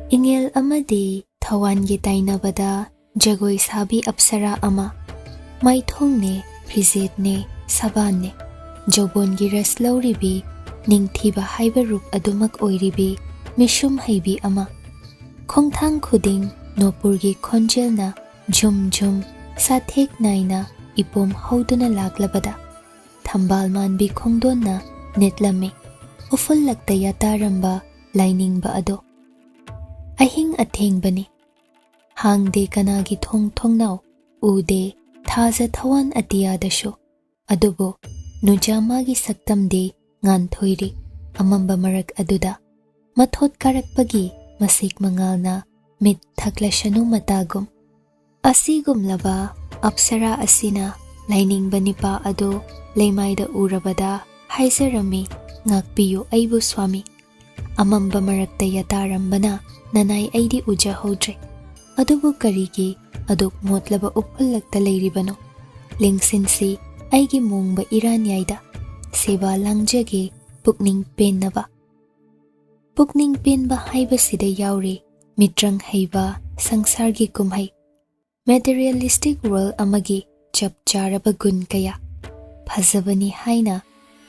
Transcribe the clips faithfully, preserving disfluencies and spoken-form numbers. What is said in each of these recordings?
ꯏꯉꯦꯜ ꯑꯃꯗꯤ ꯊꯋꯥꯟꯒꯤ ꯇꯥꯏꯅꯕꯗ ꯖꯒꯣꯏ ꯁꯥꯕꯤ ꯑꯞꯁꯔꯥ ꯑꯃ꯫ ꯃꯥꯏꯊꯣꯡꯅꯦ, ꯐꯤꯖꯦꯠꯅꯦ, ꯁꯕꯥꯟꯅꯦ, ꯖꯧꯕꯣꯟꯒꯤ ꯔꯁ ꯂꯧꯔꯤꯕꯤ, ꯅꯤꯡꯊꯤꯕ ꯍꯥꯏꯕ ꯔꯨꯞ ꯑꯗꯨꯃꯛ ꯑꯣꯏꯔꯤꯕꯤ ꯃꯤꯁꯨꯝ ꯍꯩꯕꯤ ꯑꯃ꯫ ꯈꯣꯡꯊꯥꯡ ꯈꯨꯗꯤꯡ ꯅꯣꯄꯨꯔꯒꯤ ꯈꯣꯟꯖꯦꯜꯅ ꯖꯨꯝ ꯖꯨꯝ ꯁꯥꯊꯦꯛ ꯅꯥꯏꯅ ꯏꯄꯣꯝ ꯍꯧꯗꯨꯅ ꯂꯥꯛꯂꯕꯗ ꯊꯝꯕꯥꯜ ꯃꯥꯟꯕꯤ ꯈꯣꯡꯗꯣꯟꯅ ꯅꯤꯠꯂꯝꯃꯤ ꯎꯐꯨꯜꯂꯛꯇ ꯌꯥꯇꯥꯔꯝꯕ ꯂꯥꯏꯅꯤꯡꯕ ꯑꯗꯣ꯫ ꯑꯍꯤꯡ ꯑꯊꯦꯡꯕꯅꯤ꯫ ꯍꯥꯡꯗꯦ ꯀꯅꯥꯒꯤ ꯊꯣꯡ ꯊꯣꯡꯅꯥꯎ, ꯎꯗꯦ ꯊꯥꯖ ꯊꯋꯥꯟ ꯑꯇꯤꯌꯥꯗꯁꯨ꯫ ꯑꯗꯨꯕꯨ ꯅꯨꯖꯥꯃꯥꯒꯤ ꯁꯛꯇꯝꯗꯤ ꯉꯥꯟꯊꯣꯏꯔꯤ ꯑꯃꯝꯕ ꯃꯔꯛ ꯑꯗꯨꯗ꯫ ꯃꯊꯣꯠ ꯀꯥꯔꯛꯄꯒꯤ ꯃꯁꯤꯛ ꯃꯉꯥꯜꯅ ꯃꯤꯠ ꯊꯛꯂꯁꯅꯨ ꯃꯇꯥꯒꯨꯝ꯫ ꯑꯁꯤꯒꯨꯝꯂꯕ ꯑꯞꯁꯔꯥ ꯑꯁꯤꯅ ꯂꯥꯏꯅꯤꯡꯕ ꯅꯤꯄꯥ ꯑꯗꯨ ꯂꯩꯃꯥꯏꯗ ꯎꯔꯕꯗ ꯍꯥꯏꯖꯔꯝꯃꯤ, "ꯉꯥꯛꯄꯤꯌꯨ ꯑꯩꯕꯨ ꯁ꯭ꯋꯥꯃꯤ꯫ ꯑꯃꯝꯕ ꯃꯔꯛꯇ ꯌꯥꯇꯥꯔꯝꯕꯅ ꯅꯅꯥꯏ ꯑꯩꯗꯤ ꯎꯖꯍꯧꯗ꯭ꯔꯦ꯫ ꯑꯗꯨꯕꯨ ꯀꯔꯤꯒꯤ ꯑꯗꯨꯛ ꯃꯣꯠꯂꯕ ꯎꯐꯨꯜꯂꯛꯇ ꯂꯩꯔꯤꯕꯅꯣ? ꯂꯦꯡꯁꯤꯟꯁꯤ ꯑꯩꯒꯤ ꯃꯣꯡꯕ ꯏꯔꯥꯟꯌꯥꯏꯗ, ꯁꯦꯕꯥ ꯂꯥꯡꯖꯒꯦ ꯄꯨꯛꯅꯤꯡ ꯄꯦꯟꯅꯕ"꯫ ꯄꯨꯛꯅꯤꯡ ꯄꯦꯟꯕ ꯍꯥꯏꯕꯁꯤꯗ ꯌꯥꯎꯔꯤ ꯃꯤꯇ꯭ꯔꯪ ꯍꯩꯕ ꯁꯪꯁꯥꯔꯒꯤ ꯀꯨꯝꯍꯩ꯫ Materialistic world ꯑꯃꯒꯤ ꯆꯞ ꯆꯥꯔꯕ ꯒꯨꯟ ꯀꯌꯥ꯫ ꯐꯖꯕꯅꯤ ꯍꯥꯏꯅ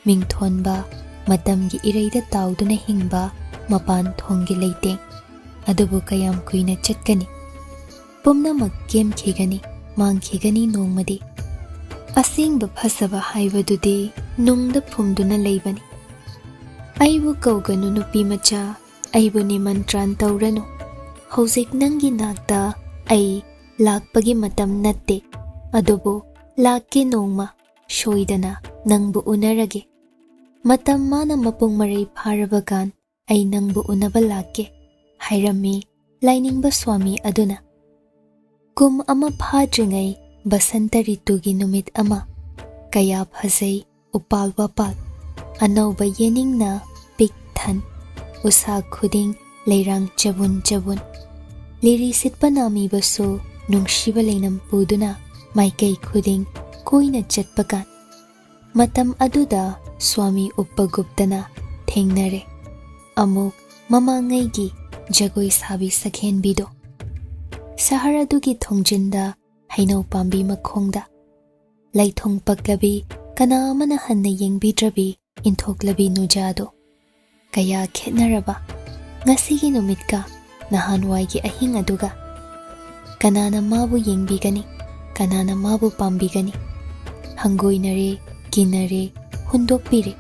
ꯃꯤꯡꯊꯣꯟꯕ, ꯃꯇꯝꯒꯤ ꯏꯔꯩꯗ ꯇꯥꯎꯗꯨꯅ ꯍꯤꯡꯕ ꯃꯄꯥꯟ ꯊꯣꯡꯒꯤ ꯂꯩꯇꯦꯡ꯫ ꯑꯗꯨꯕꯨ ꯀꯌꯥꯝ ꯀꯨꯏꯅ ꯆꯠꯀꯅꯤ? ꯄꯨꯝꯅꯃꯛ ꯀꯦꯝꯈꯤꯒꯅꯤ, ꯃꯥꯡꯈꯤꯒꯅꯤ ꯅꯣꯡꯃꯗꯤ꯫ ꯑꯁꯦꯡꯕ ꯐꯖꯕ ꯍꯥꯏꯕꯗꯨꯗꯤ ꯅꯨꯡꯗ ꯐꯨꯝꯗꯨꯅ ꯂꯩꯕꯅꯤ꯫ ꯑꯩꯕꯨ ꯀꯧꯒꯅꯨ ꯅꯨꯄꯤ ꯃꯆꯥ, ꯑꯩꯕꯨ ꯅꯤꯃꯟꯇ꯭ꯔꯥꯟ ꯇꯧꯔꯅꯨ꯫ ꯍꯧꯖꯤꯛ ꯅꯪꯒꯤ ꯅꯥꯛꯇ ꯑꯩ ꯂꯥꯛꯄꯒꯤ ꯃꯇꯝ ꯅꯠꯇꯦ꯫ ꯑꯗꯨꯕꯨ ꯂꯥꯛꯀꯦ ꯅꯣꯡꯃ, ꯁꯣꯏꯗꯅ ꯅꯪꯕꯨ ꯎꯅꯔꯒꯦ꯫ ꯃꯇꯝ ꯃꯥꯅ ꯃꯄꯨꯡ ꯃꯔꯩ ꯐꯥꯔꯕ ꯀꯥꯟ ꯑꯩ ꯅꯪꯕꯨ ꯎꯅꯕ ꯂꯥꯛꯀꯦ, ꯍꯥꯏꯔꯝꯃꯤ ꯂꯥꯏꯅꯤꯡꯕ ꯁ꯭ꯋꯥꯃꯤ ꯑꯗꯨꯅ꯫ ꯀꯨꯝ ꯑꯃ ꯐꯥꯗ꯭ꯔꯤꯉꯩ ꯕꯁꯟꯇ ꯔꯤꯇꯨꯒꯤ ꯅꯨꯃꯤꯠ ꯑꯃ꯫ ꯀꯌꯥ ꯐꯖꯩ ꯎꯄꯥꯜ ꯋꯥꯄꯥꯜ꯫ ꯑꯅꯧꯕ ꯌꯦꯅꯤꯡꯅ ꯄꯤꯛ ꯊꯟ꯫ ꯎꯁꯥ ꯈꯨꯗꯤꯡ ꯂꯩꯔꯥꯡ ꯆꯕꯨꯟ ꯆꯕꯨꯟ꯫ ꯂꯤꯔꯤ ꯁꯤꯠꯄ ꯅꯥꯃꯤꯕꯁꯨ ꯅꯨꯡꯁꯤꯕ ꯂꯩꯅꯝ ꯄꯨꯗꯨꯅ ꯃꯥꯏꯀꯩ ꯈꯨꯗꯤꯡ ꯀꯣꯏꯅ ꯆꯠꯄ ꯀꯥꯟ꯫ ꯃꯇꯝ ꯑꯗꯨꯗ ꯁ꯭ꯋꯥꯃꯤ ꯎꯄꯒꯨꯞꯇꯅ ꯊꯦꯡꯅꯔꯦ꯫ ꯑꯃꯨꯛ ꯃꯃꯥꯡꯉꯩꯒꯤ ꯖꯒꯣꯏ ꯁꯥꯕꯤ ꯁꯛꯍꯦꯟꯕꯤꯗꯣ꯫ ꯁꯍꯔ ꯑꯗꯨꯒꯤ ꯊꯣꯡꯖꯤꯟꯗ ꯍꯩꯅꯧ ꯄꯥꯝꯕꯤ ꯃꯈꯣꯡꯗ ꯂꯩꯊꯣꯡ ꯄꯛꯂꯕꯤ, ꯀꯅꯥ ꯑꯃꯅ ꯍꯟꯅ ꯌꯦꯡꯕꯤꯗ꯭ꯔꯕꯤ ꯏꯟꯊꯣꯛꯂꯕꯤ ꯅꯨꯖꯥꯗꯣ꯫ ꯀꯌꯥ ꯈꯦꯠꯅꯔꯕ ꯉꯁꯤꯒꯤ ꯅꯨꯃꯤꯠꯀ ꯅꯍꯥꯟꯋꯥꯏꯒꯤ ꯑꯍꯤꯡ ꯑꯗꯨꯒ꯫ ꯀꯅꯥꯅ ꯃꯥꯕꯨ ꯌꯦꯡꯕꯤꯒꯅꯤ? ꯀꯅꯥꯅ ꯃꯥꯕꯨ ꯄꯥꯝꯕꯤꯒꯅꯤ? ꯍꯪꯒꯣꯏꯅꯔꯦ, ꯀꯤꯅꯔꯦ, ꯍꯨꯟꯗꯣꯛꯄꯤꯔꯦ꯫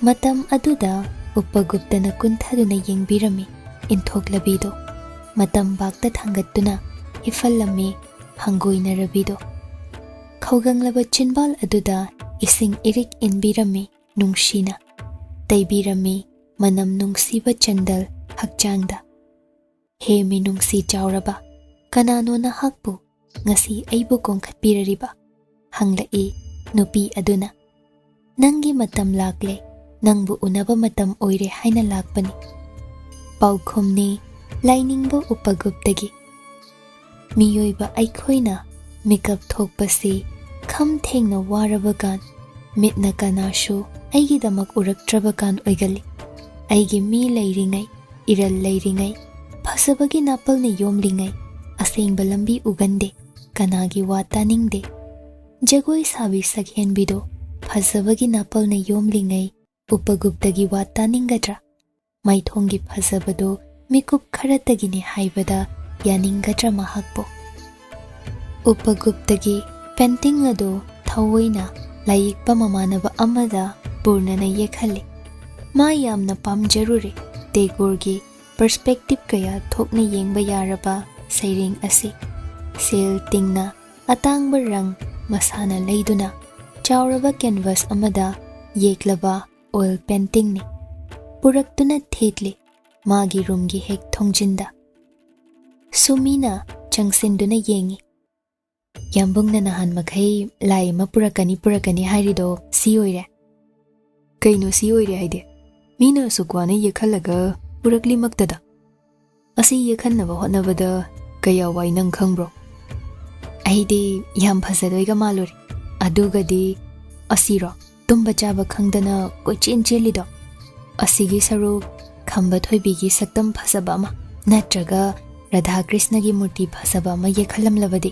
ꯃꯇꯝ ꯑꯗꯨꯗ ꯎꯄꯒꯨꯞꯇꯅ ꯀꯨꯟꯊꯗꯨꯅ ꯌꯦꯡꯕꯤꯔꯝꯃꯤ ꯏꯟꯊꯣꯛꯂꯕꯤꯗꯣ꯫ ꯃꯇꯝ ꯕꯥꯛꯇ ꯊꯥꯡꯒꯠꯇꯨꯅ ꯍꯤꯐꯜꯂꯝꯃꯤ ꯍꯪꯒꯣꯏꯅꯔꯕꯤꯗꯣ꯫ ꯈꯧꯒꯪꯂꯕ ꯆꯤꯟꯕꯥꯜ ꯑꯗꯨꯗ ꯏꯁꯤꯡ ꯏꯔꯤꯛ ꯏꯟꯕꯤꯔꯝꯃꯤ ꯅꯨꯡꯁꯤꯅ꯫ ꯇꯩꯕꯤꯔꯝꯃꯤ ꯃꯅꯝ ꯅꯨꯡꯁꯤꯕ ꯆꯟꯗꯜ ꯍꯛꯆꯥꯡꯗ꯫ ꯍꯦ ꯃꯤꯅꯨꯡꯁꯤ ꯆꯥꯎꯔꯕ, ꯀꯅꯥꯅꯣ ꯅꯍꯥꯛꯄꯨ ꯉꯁꯤ ꯑꯩꯕꯨ ꯀꯣꯡꯈꯠꯄꯤꯔꯔꯤꯕ? ꯍꯪꯂꯛꯏ ꯅꯨꯄꯤ ꯑꯗꯨꯅ꯫ ꯅꯪꯒꯤ ꯃꯇꯝ ꯂꯥꯛꯂꯦ, ꯅꯪꯕꯨ ꯎꯅꯕ ꯃꯇꯝ ꯑꯣꯏꯔꯦ ꯍꯥꯏꯅ ꯂꯥꯛꯄꯅꯤ꯫ ꯄꯥꯎꯈꯨꯝꯅꯤ ꯂꯥꯏꯅꯤꯡꯕ ꯎꯄꯒꯨꯞꯇꯒꯤ꯫ ꯃꯤꯑꯣꯏꯕ ꯑꯩꯈꯣꯏꯅ ꯃꯤꯀꯞ ꯊꯣꯛꯄꯁꯤ ꯈꯝ ꯊꯦꯡꯅ ꯋꯥꯔꯕ ꯀꯥꯟ, ꯃꯤꯠꯅ ꯀꯅꯥꯁꯨ ꯑꯩꯒꯤꯗꯃꯛ ꯎꯔꯛꯇ꯭ꯔꯕ ꯀꯥꯟ ꯑꯣꯏꯒꯜꯂꯤ꯫ ꯑꯩꯒꯤ ꯃꯤ ꯂꯩꯔꯤꯉꯩ, ꯏꯔꯜ ꯂꯩꯔꯤꯉꯩ, ꯐꯖꯕꯒꯤ ꯅꯥꯄꯜꯅ ꯌꯣꯝꯂꯤꯉꯩ, ꯑꯁꯦꯡꯕ ꯂꯝꯕꯤ ꯎꯒꯟꯗꯦ꯫ ꯀꯅꯥꯒꯤ ꯋꯥ ꯇꯥꯅꯤꯡꯗꯦ꯫ ꯖꯒꯣꯏ ꯁꯥꯕꯤ ꯁꯛꯍꯦꯟꯕꯤꯗꯣ ꯐꯖꯕꯒꯤ ꯅꯥꯄꯜꯅ ꯌꯣꯝꯂꯤꯉꯩ ꯎꯄꯒꯨꯞꯇꯒꯤ ꯋꯥ ꯇꯥꯅꯤꯡꯒꯗ꯭ꯔꯥ? ꯃꯥꯏꯊꯣꯡꯒꯤ ꯐꯖꯕꯗꯨ ꯃꯤꯀꯨꯞ ꯈꯔꯇꯒꯤꯅꯤ ꯍꯥꯏꯕꯗ ꯌꯥꯅꯤꯡꯒꯗ꯭ꯔꯥ ꯃꯍꯥꯛꯄꯨ? ꯎꯄꯒꯨꯞꯇꯒꯤ painting ꯑꯗꯨ ꯊꯑꯣꯏꯅ ꯂꯥꯏꯌꯦꯛꯄ ꯃꯃꯥꯟꯅꯕ ꯑꯃꯗ ꯄꯨꯔꯅꯅ ꯌꯦꯛꯍꯜꯂꯤ꯫ ꯃꯥ ꯌꯥꯝꯅ ꯄꯥꯝꯖꯔꯨꯔꯦ ꯇꯦꯒꯣꯔꯒꯤ perspective ꯀꯌꯥ ꯊꯣꯛꯅ ꯌꯦꯡꯕ ꯌꯥꯔꯕ ꯁꯩꯔꯦꯡ ꯑꯁꯤ꯫ ꯁꯦꯜ ꯇꯤꯡꯅ ꯑꯇꯥꯡꯕ ꯔꯪ ꯃꯁꯥꯅ ꯂꯩꯗꯨꯅ ꯆꯥꯎꯔꯕ canvas ꯑꯃꯗ ꯌꯦꯛꯂꯕ oil paintingꯅꯤ꯫ ꯄꯨꯔꯛꯇꯨꯅ ꯊꯦꯠꯂꯤ ꯃꯥꯒꯤ roomꯒꯤ ꯍꯦꯛ ꯊꯣꯡꯖꯤꯟꯗ꯫ ꯁꯨꯃꯤꯅ ꯆꯪꯁꯤꯟꯗꯨꯅ ꯌꯦꯡꯉꯤ꯫ ꯌꯥꯝꯕꯨꯡꯅ ꯅꯍꯥꯟ ꯃꯈꯩ ꯂꯥꯏ ꯑꯃ ꯄꯨꯔꯛꯀꯅꯤ, ꯄꯨꯔꯛꯀꯅꯤ ꯍꯥꯏꯔꯤꯗꯣ ꯁꯤ ꯑꯣꯏꯔꯦ꯫ ꯀꯩꯅꯣ ꯁꯤ ꯑꯣꯏꯔꯦ ꯍꯥꯏꯗꯤ? ꯃꯤꯅ ꯑꯁꯨꯛ ꯋꯥꯅ ꯌꯦꯛꯍꯜꯂꯒ ꯄꯨꯔꯛꯂꯤꯃꯛꯇꯗ꯫ ꯑꯁꯤ ꯌꯦꯛꯍꯟꯅꯕ ꯍꯣꯠꯅꯕꯗ ꯀꯌꯥ ꯋꯥꯏ ꯅꯪ ꯈꯪꯕ꯭ꯔꯣ? ꯑꯩꯗꯤ ꯌꯥꯝ ꯐꯖꯗꯣꯏꯒ ꯃꯥꯜꯂꯨꯔꯦ꯫ ꯑꯗꯨꯒꯗꯤ ꯑꯁꯤꯔꯣ? ꯇꯨꯝꯕ ꯆꯥꯕ ꯈꯪꯗꯅ ꯀꯣꯏꯆꯦꯟ ꯆꯦꯜꯂꯤꯗꯣ? ꯑꯁꯤꯒꯤ ꯁꯔꯨꯛ ꯈꯝꯕ ꯊꯣꯏꯕꯤꯒꯤ ꯁꯛꯇꯝ ꯐꯖꯕ ꯑꯃ ꯅꯠꯇ꯭ꯔꯒ ꯔꯥꯙꯥ ꯀ꯭ꯔꯤꯁꯅꯒꯤ ꯃꯨꯔꯇꯤ ꯐꯖꯕ ꯑꯃ ꯌꯦꯛꯍꯜꯂꯝꯂꯕꯗꯤ?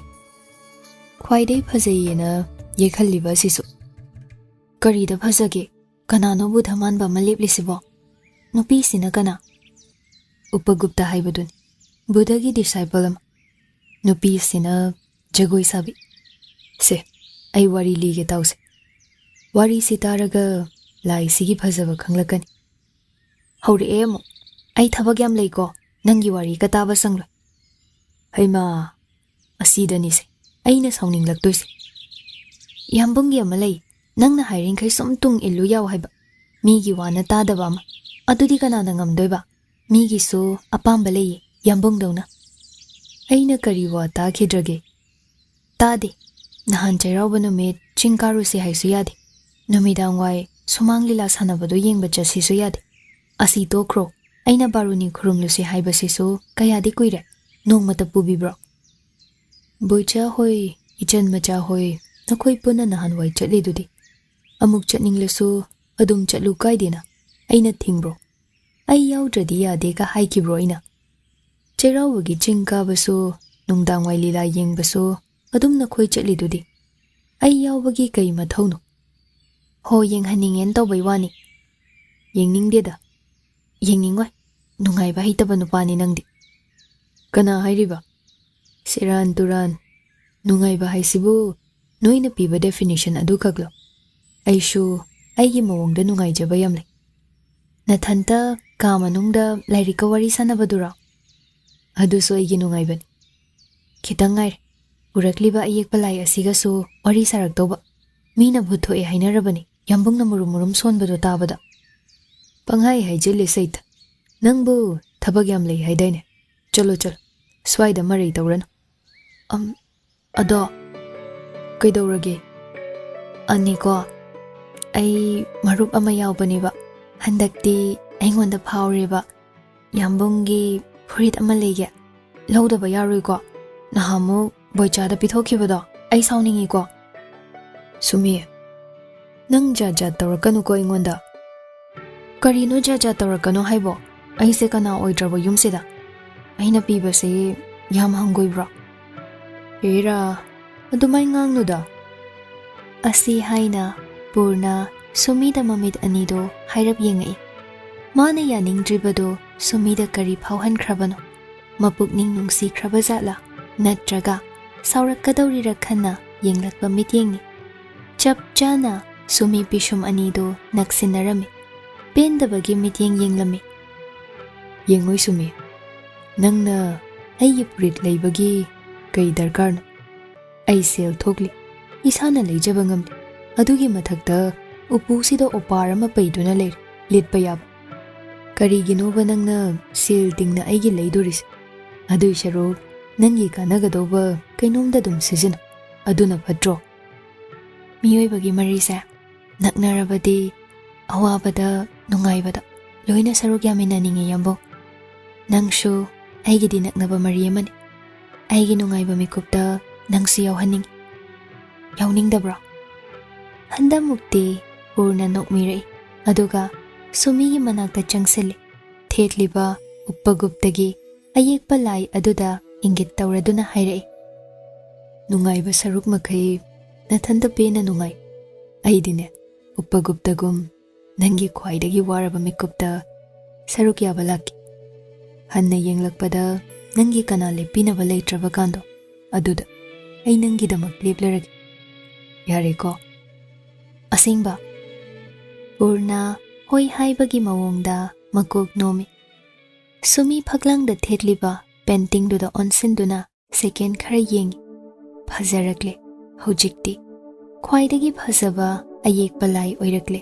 ꯈ꯭ꯋꯥꯏꯗꯩ ꯐꯖꯩꯌꯦꯅ ꯌꯦꯛꯍꯜꯂꯤꯕ ꯑꯁꯤꯁꯨ꯫ ꯀꯔꯤꯗ ꯐꯖꯒꯦ? ꯀꯅꯥꯅꯣ ꯕꯨꯙ ꯃꯥꯟꯕ ꯑꯃ ꯂꯦꯞꯂꯤꯁꯤꯕꯣ? ꯅꯨꯄꯤꯁꯤꯅ ꯀꯅꯥ? ꯎꯄꯒꯨꯞꯇ ꯍꯥꯏꯕꯗꯨꯅꯤ, ꯕꯨꯙꯒꯤ ꯗꯤꯁꯥꯏꯄꯜ ꯑꯃ꯫ ꯅꯨꯄꯤꯁꯤꯅ ꯖꯒꯣꯏ ꯁꯥꯕꯤ꯫ ꯁꯦ, ꯑꯩ ꯋꯥꯔꯤ ꯂꯤꯒꯦ ꯇꯥꯎꯁꯦ꯫ ꯋꯥꯔꯤꯁꯤ ꯇꯥꯔꯒ ꯂꯥꯏꯁꯤꯒꯤ ꯐꯖꯕ ꯈꯪꯂꯛꯀꯅꯤ꯫ ꯍꯧꯔꯛꯑꯦ ꯑꯃꯨꯛ꯫ ꯑꯩ ꯊꯕꯛ ꯌꯥꯝ ꯂꯩꯀꯣ, ꯅꯪꯒꯤ ꯋꯥꯔꯤꯒ ꯇꯥꯕ ꯁꯪꯂꯣꯏ꯫ ꯍꯩꯃꯥ, ꯑꯁꯤꯗꯅꯤꯁꯦ ꯑꯩꯅ ꯁꯥꯎꯅꯤꯡꯂꯛꯇꯣꯏꯁꯦ꯫ ꯌꯥꯝꯕꯨꯡꯒꯤ ꯑꯃ ꯂꯩ, ꯅꯪꯅ ꯍꯥꯏꯔꯤꯡꯈꯩ ꯁꯨꯝ ꯇꯨꯡ ꯏꯜꯂꯨ ꯌꯥꯎ ꯍꯥꯏꯕ꯫ ꯃꯤꯒꯤ ꯋꯥꯅ ꯇꯥꯗꯕ ꯑꯃ꯫ ꯑꯗꯨꯗꯤ ꯀꯅꯥꯅ ꯉꯝꯗꯣꯏꯕ? ꯃꯤꯒꯤꯁꯨ ꯑꯄꯥꯝꯕ ꯂꯩꯌꯦ, ꯌꯥꯝꯕꯨꯡꯗꯧꯅ꯫ ꯑꯩꯅ ꯀꯔꯤ ꯋꯥ ꯇꯥꯈꯤꯗ꯭ꯔꯒꯦ? ꯇꯥꯗꯦ꯫ ꯅꯍꯥꯟ ꯆꯩꯔꯥꯎꯕ ꯅꯨꯃꯤꯠ ꯆꯤꯡ ꯀꯥꯔꯨꯁꯤ ꯍꯥꯏꯁꯨ ꯌꯥꯗꯦ꯫ ꯅꯨꯃꯤꯗꯥꯡ ꯋꯥꯏ ꯁꯨꯃꯥꯡ ꯂꯤꯂꯥ ꯁꯥꯟꯅꯕꯗꯣ ꯌꯦꯡꯕ ꯆꯠꯁꯤꯁꯨ ꯌꯥꯗꯦ꯫ ꯑꯁꯤ ꯇꯣꯛꯈ꯭ꯔꯣ꯫ ꯑꯩꯅ ꯕꯥꯔꯨꯅꯤ ꯈꯨꯔꯨꯝꯂꯨꯁꯤ ꯍꯥꯏꯕꯁꯤꯁꯨ ꯀꯌꯥꯗꯤ ꯀꯨꯏꯔꯦ꯫ ꯅꯣꯡꯃꯇ ꯄꯨꯕꯤꯕ꯭ꯔꯣ? ꯕꯣꯏꯆꯥ ꯍꯣꯏ, ꯏꯆꯟ ꯃꯆꯥ ꯍꯣꯏ, ꯅꯈꯣꯏ ꯄꯨꯟꯅ ꯅꯍꯥꯟꯋꯥꯏ ꯆꯠꯂꯤꯗꯨꯗꯤ꯫ ꯑꯃꯨꯛ ꯆꯠꯅꯤꯡꯂꯁꯨ ꯑꯗꯨꯝ ꯆꯠꯂꯨ ꯀꯥꯏꯗꯦꯅ꯫ ꯑꯩꯅ ꯊꯤꯡꯕ꯭ꯔꯣ? ꯑꯩ ꯌꯥꯎꯗ꯭ꯔꯗꯤ ꯌꯥꯗꯦꯒ ꯍꯥꯏꯈꯤꯕ꯭ꯔꯣ ꯑꯩꯅ? ꯆꯩꯔꯥꯎꯕꯒꯤ ꯆꯤꯡ ꯀꯥꯕꯁꯨ ꯅꯨꯡꯗꯥꯡꯋꯥꯏ ꯂꯤꯂꯥ ꯌꯦꯡꯕꯁꯨ ꯑꯗꯨꯝ ꯅꯈꯣꯏ ꯆꯠꯂꯤꯗꯨꯗꯤ꯫ ꯑꯩ ꯌꯥꯎꯕꯒꯤ ꯀꯩ ꯃꯊꯧꯅꯣ? ꯍꯣ, ꯌꯦꯡꯍꯟꯅꯤꯡꯉꯦꯅ ꯇꯧꯕꯩ ꯋꯥꯅꯤ꯫ ꯌꯦꯡꯅꯤꯡꯗꯦꯗ꯫ ꯌꯦꯡꯅꯤꯡꯉꯣꯏ꯫ ꯅꯨꯡꯉꯥꯏꯕ ꯍꯩꯇꯕ ꯅꯨꯄꯥꯅꯤ ꯅꯪꯗꯤ꯫ ꯀꯅꯥ ꯍꯥꯏꯔꯤꯕ? ꯁꯦꯔꯥꯟ ꯇꯨꯔꯥꯟ꯫ ꯅꯨꯡꯉꯥꯏꯕ ꯍꯥꯏꯁꯤꯕꯨ ꯅꯣꯏꯅ ꯄꯤꯕ ꯗꯦꯐꯤꯅꯤꯁꯟ ꯑꯗꯨꯈꯛꯂꯣ? ꯑꯩꯁꯨ ꯑꯩꯒꯤ ꯃꯑꯣꯡꯗ ꯅꯨꯡꯉꯥꯏꯖꯕ ꯌꯥꯝ ꯂꯩ꯫ ꯅꯊꯟꯇ ꯀꯥ ꯃꯅꯨꯡꯗ ꯂꯥꯏꯔꯤꯛꯀ ꯋꯥꯔꯤ ꯁꯥꯟꯅꯕꯗꯨꯔꯣ? ꯑꯗꯨꯁꯨ ꯑꯩꯒꯤ ꯅꯨꯡꯉꯥꯏꯕꯅꯤ꯫ ꯈꯤꯇꯪ ꯉꯥꯏꯔꯦ꯫ ꯎꯔꯛꯂꯤꯕ ꯑꯌꯦꯛꯄ ꯂꯥꯏ ꯑꯁꯤꯒꯁꯨ ꯋꯥꯔꯤ ꯁꯥꯔꯛꯇꯧꯕ꯫ ꯃꯤꯅ ꯚꯨꯠ ꯊꯣꯛꯑꯦ ꯍꯥꯏꯅꯔꯕꯅꯤ, ꯌꯥꯝꯕꯨꯡꯅ ꯃꯨꯔꯨꯝ ꯃꯨꯔꯨꯝ ꯁꯣꯟꯕꯗꯣ ꯇꯥꯕꯗ꯫ ꯄꯪꯍꯥꯏ ꯍꯥꯏꯖꯤꯜꯂꯦ ꯁꯩꯇ꯫ ꯅꯪꯕꯨ ꯊꯕꯛ ꯌꯥꯝ ꯂꯩ ꯍꯥꯏꯗꯥꯏꯅꯦ? ꯆꯠꯂꯣ, ꯆꯠꯂꯣ꯫ ꯁ꯭ꯋꯥꯏꯗ ꯃꯔꯩ ꯇꯧꯔꯅꯨ꯫ ꯑꯝ, ꯑꯗꯣ, ꯀꯩꯗꯧꯔꯒꯦ? ꯑꯅꯤꯀꯣ, ꯑꯩ ꯃꯔꯨꯞ ꯑꯃ ꯌꯥꯎꯕꯅꯦꯕ꯫ ꯍꯟꯗꯛꯇꯤ ꯑꯩꯉꯣꯟꯗ ꯐꯥꯎꯔꯦꯕ꯫ ꯌꯥꯝꯕꯨꯡꯒꯤ ꯐꯨꯔꯤꯠ ꯑꯃ ꯂꯩꯒꯦ꯫ ꯂꯧꯗꯕ ꯌꯥꯔꯣꯏꯀꯣ? ꯅꯍꯥꯟꯃꯨꯛ ꯕꯣꯏꯆꯥꯗ ꯄꯤꯊꯣꯛꯈꯤꯕꯗꯣ꯫ ꯑꯩ ꯁꯥꯎꯅꯤꯡꯉꯤꯀꯣ꯫ ꯁꯨꯃꯤ, ꯅꯪ ꯖꯥꯠ ꯖꯥꯠ ꯇꯧꯔꯛꯀꯅꯨꯀꯣ ꯑꯩꯉꯣꯟꯗ꯫ ꯀꯔꯤꯅꯣ ꯖꯥꯠ ꯖꯥꯠ ꯇꯧꯔꯛꯀꯅꯣ ꯍꯥꯏꯕꯣ? ꯑꯩꯁꯦ ꯀꯅꯥ ꯑꯣꯏꯗ꯭ꯔꯕ ꯌꯨꯝꯁꯤꯗ? ꯑꯩꯅ ꯄꯤꯕꯁꯦ ꯌꯥꯝ ꯍꯪꯒꯣꯏꯕ꯭ꯔꯣ? ꯍꯦꯔꯥ, ꯑꯗꯨꯃꯥꯏ ꯉꯥꯡꯅꯨꯗ꯫ ꯑꯁꯤ ꯍꯥꯏꯅ ꯄꯨꯔꯅ ꯁꯨꯃꯤꯗ ꯃꯃꯤꯠ ꯑꯅꯤꯗꯣ ꯍꯥꯏꯔꯞ ꯌꯦꯡꯉꯛꯏ꯫ ꯃꯥꯅ ꯌꯥꯅꯤꯡꯗ꯭ꯔꯤꯕꯗꯣ ꯁꯨꯃꯤꯗ ꯀꯔꯤ ꯐꯥꯎꯍꯟꯈ꯭ꯔꯕꯅꯣ? ꯃꯄꯨꯛꯅꯤꯡ ꯅꯨꯡꯁꯤꯈ꯭ꯔꯕ ꯖꯥꯠꯂꯥ? ꯅꯠꯇ꯭ꯔꯒ ꯁꯥꯎꯔꯛꯀꯗꯧꯔꯤꯔ ꯈꯟꯅ ꯌꯦꯡꯂꯛꯄ ꯃꯤꯠꯌꯦꯡꯅꯤ꯫ ꯆꯞ ꯆꯥꯅ ꯁꯨꯃꯤ ꯄꯤꯁꯨꯝ ꯑꯅꯤꯗꯣ ꯅꯛꯁꯤꯟꯅꯔꯝꯃꯤ꯫ ꯄꯦꯟꯗꯕꯒꯤ ꯃꯤꯠꯌꯦꯡ ꯌꯦꯡꯂꯝꯃꯤ꯫ "ꯌꯦꯡꯉꯣꯏ ꯁꯨꯃꯤ, ꯅꯪꯅ ꯑꯩꯒꯤ ꯐꯨꯔꯤꯠ ꯂꯩꯕꯒꯤ ꯀꯩ ꯗꯔꯀꯥꯔꯅꯣ? ꯑꯩ ꯁꯦꯜ ꯊꯣꯛꯂꯤ, ꯏꯁꯥꯅ ꯂꯩꯖꯕ ꯉꯝꯂꯤ꯫ ꯑꯗꯨꯒꯤ ꯃꯊꯛꯇ ꯎꯄꯨꯁꯤꯗ ꯑꯣꯄꯥꯔ ꯑꯃ ꯄꯩꯗꯨꯅ ꯂꯩꯔꯦ, ꯂꯤꯠꯄ ꯌꯥꯕ꯫ ꯀꯔꯤꯒꯤꯅꯣꯕ ꯅꯪꯅ ꯁꯦꯜ ꯇꯤꯡꯅ ꯑꯩꯒꯤ ꯂꯩꯗꯣꯔꯤꯁꯦ? ꯑꯗꯨꯏ ꯁꯔꯨꯛ ꯅꯪꯒꯤ ꯀꯥꯟꯅꯒꯗꯧꯕ ꯀꯩꯅꯣꯝꯗ ꯑꯗꯨꯝ ꯁꯤꯖꯤꯟꯅꯧ, ꯑꯗꯨꯅ ꯐꯠꯇ꯭ꯔꯣ?" ꯃꯤꯑꯣꯏꯕꯒꯤ ꯃꯔꯤꯁꯦ ꯅꯛꯅꯔꯕꯗꯤ ꯑꯋꯥꯕꯗ, ꯅꯨꯡꯉꯥꯏꯕꯗ ꯂꯣꯏꯅ ꯁꯔꯨꯛ ꯌꯥꯃꯤꯟꯅꯅꯤꯡꯉꯤ, ꯌꯥꯝꯕꯨꯡ꯫ ꯅꯪꯁꯨ ꯑꯩꯒꯤꯗꯤ ꯅꯛꯅꯕ ꯃꯔꯤ ꯑꯃꯅꯤ꯫ ꯑꯩꯒꯤ ꯅꯨꯡꯉꯥꯏꯕ ꯃꯤꯀꯨꯞꯇ ꯅꯪꯁꯨ ꯌꯥꯎꯍꯟꯅꯤꯡꯉꯤ꯫ ꯌꯥꯎꯅꯤꯡꯗꯕ꯭ꯔꯣ? ꯍꯟꯗꯛꯃꯨꯛꯇꯤ ꯄꯨꯔꯅ ꯅꯣꯛꯃꯤꯔꯛꯏ, ꯑꯗꯨꯒ ꯁꯨꯃꯤꯒꯤ ꯃꯅꯥꯛꯇ ꯆꯪꯁꯤꯜꯂꯤ꯫ ꯊꯦꯠꯂꯤꯕ ꯎꯞꯄꯒꯨꯞꯇꯒꯤ ꯑꯌꯦꯛꯄ ꯂꯥꯏ ꯑꯗꯨꯗ ꯏꯪꯒꯤꯠ ꯇꯧꯔꯗꯨꯅ ꯍꯥꯏꯔꯛꯏ, "ꯅꯨꯡꯉꯥꯏꯕ ꯁꯔꯨꯛ ꯃꯈꯩ ꯅꯊꯟꯇ ꯄꯦꯟꯅ ꯅꯨꯡꯉꯥꯏ꯫ ꯑꯩꯗꯤꯅꯦ, ꯎꯞꯄꯒꯨꯞꯇꯒꯨꯝ ꯅꯪꯒꯤ ꯈ꯭ꯋꯥꯏꯗꯒꯤ ꯋꯥꯔꯕ ꯃꯤꯀꯨꯞꯇ ꯁꯔꯨꯛ ꯌꯥꯕ ꯂꯥꯛꯀꯦ꯫ ꯍꯟꯅ ꯌꯦꯡꯂꯛꯄꯗ ꯅꯪꯒꯤ ꯀꯅꯥ ꯂꯦꯞꯄꯤꯅꯕ ꯂꯩꯇ꯭ꯔꯕ ꯀꯥꯟꯗꯣ, ꯑꯗꯨꯗ ꯑꯩ ꯅꯪꯒꯤꯗꯃꯛ ꯂꯦꯞꯂꯔꯒꯦ꯫ ꯌꯥꯔꯦꯀꯣ?" "ꯑꯁꯦꯡꯕ?" ꯄꯨꯔꯅ ꯍꯣꯏ ꯍꯥꯏꯕꯒꯤ ꯃꯑꯣꯡꯗ ꯃꯀꯣꯛ ꯅꯣꯝꯃꯤ꯫ ꯁꯨꯃꯤ ꯐꯛꯂꯥꯡꯗ ꯊꯦꯠꯂꯤꯕ ꯄꯦꯟꯇꯤꯡꯗꯨꯗ ꯑꯣꯟꯁꯤꯟꯗꯨꯅ ꯁꯦꯀꯦꯟ ꯈꯔ ꯌꯦꯡꯉꯤ꯫ ꯐꯖꯔꯛꯂꯦ꯫ ꯍꯧꯖꯤꯛꯇꯤ ꯈ꯭ꯋꯥꯏꯗꯒꯤ ꯐꯖꯕ ꯑꯌꯦꯛꯄ ꯂꯥꯏ ꯑꯣꯏꯔꯛꯂꯦ꯫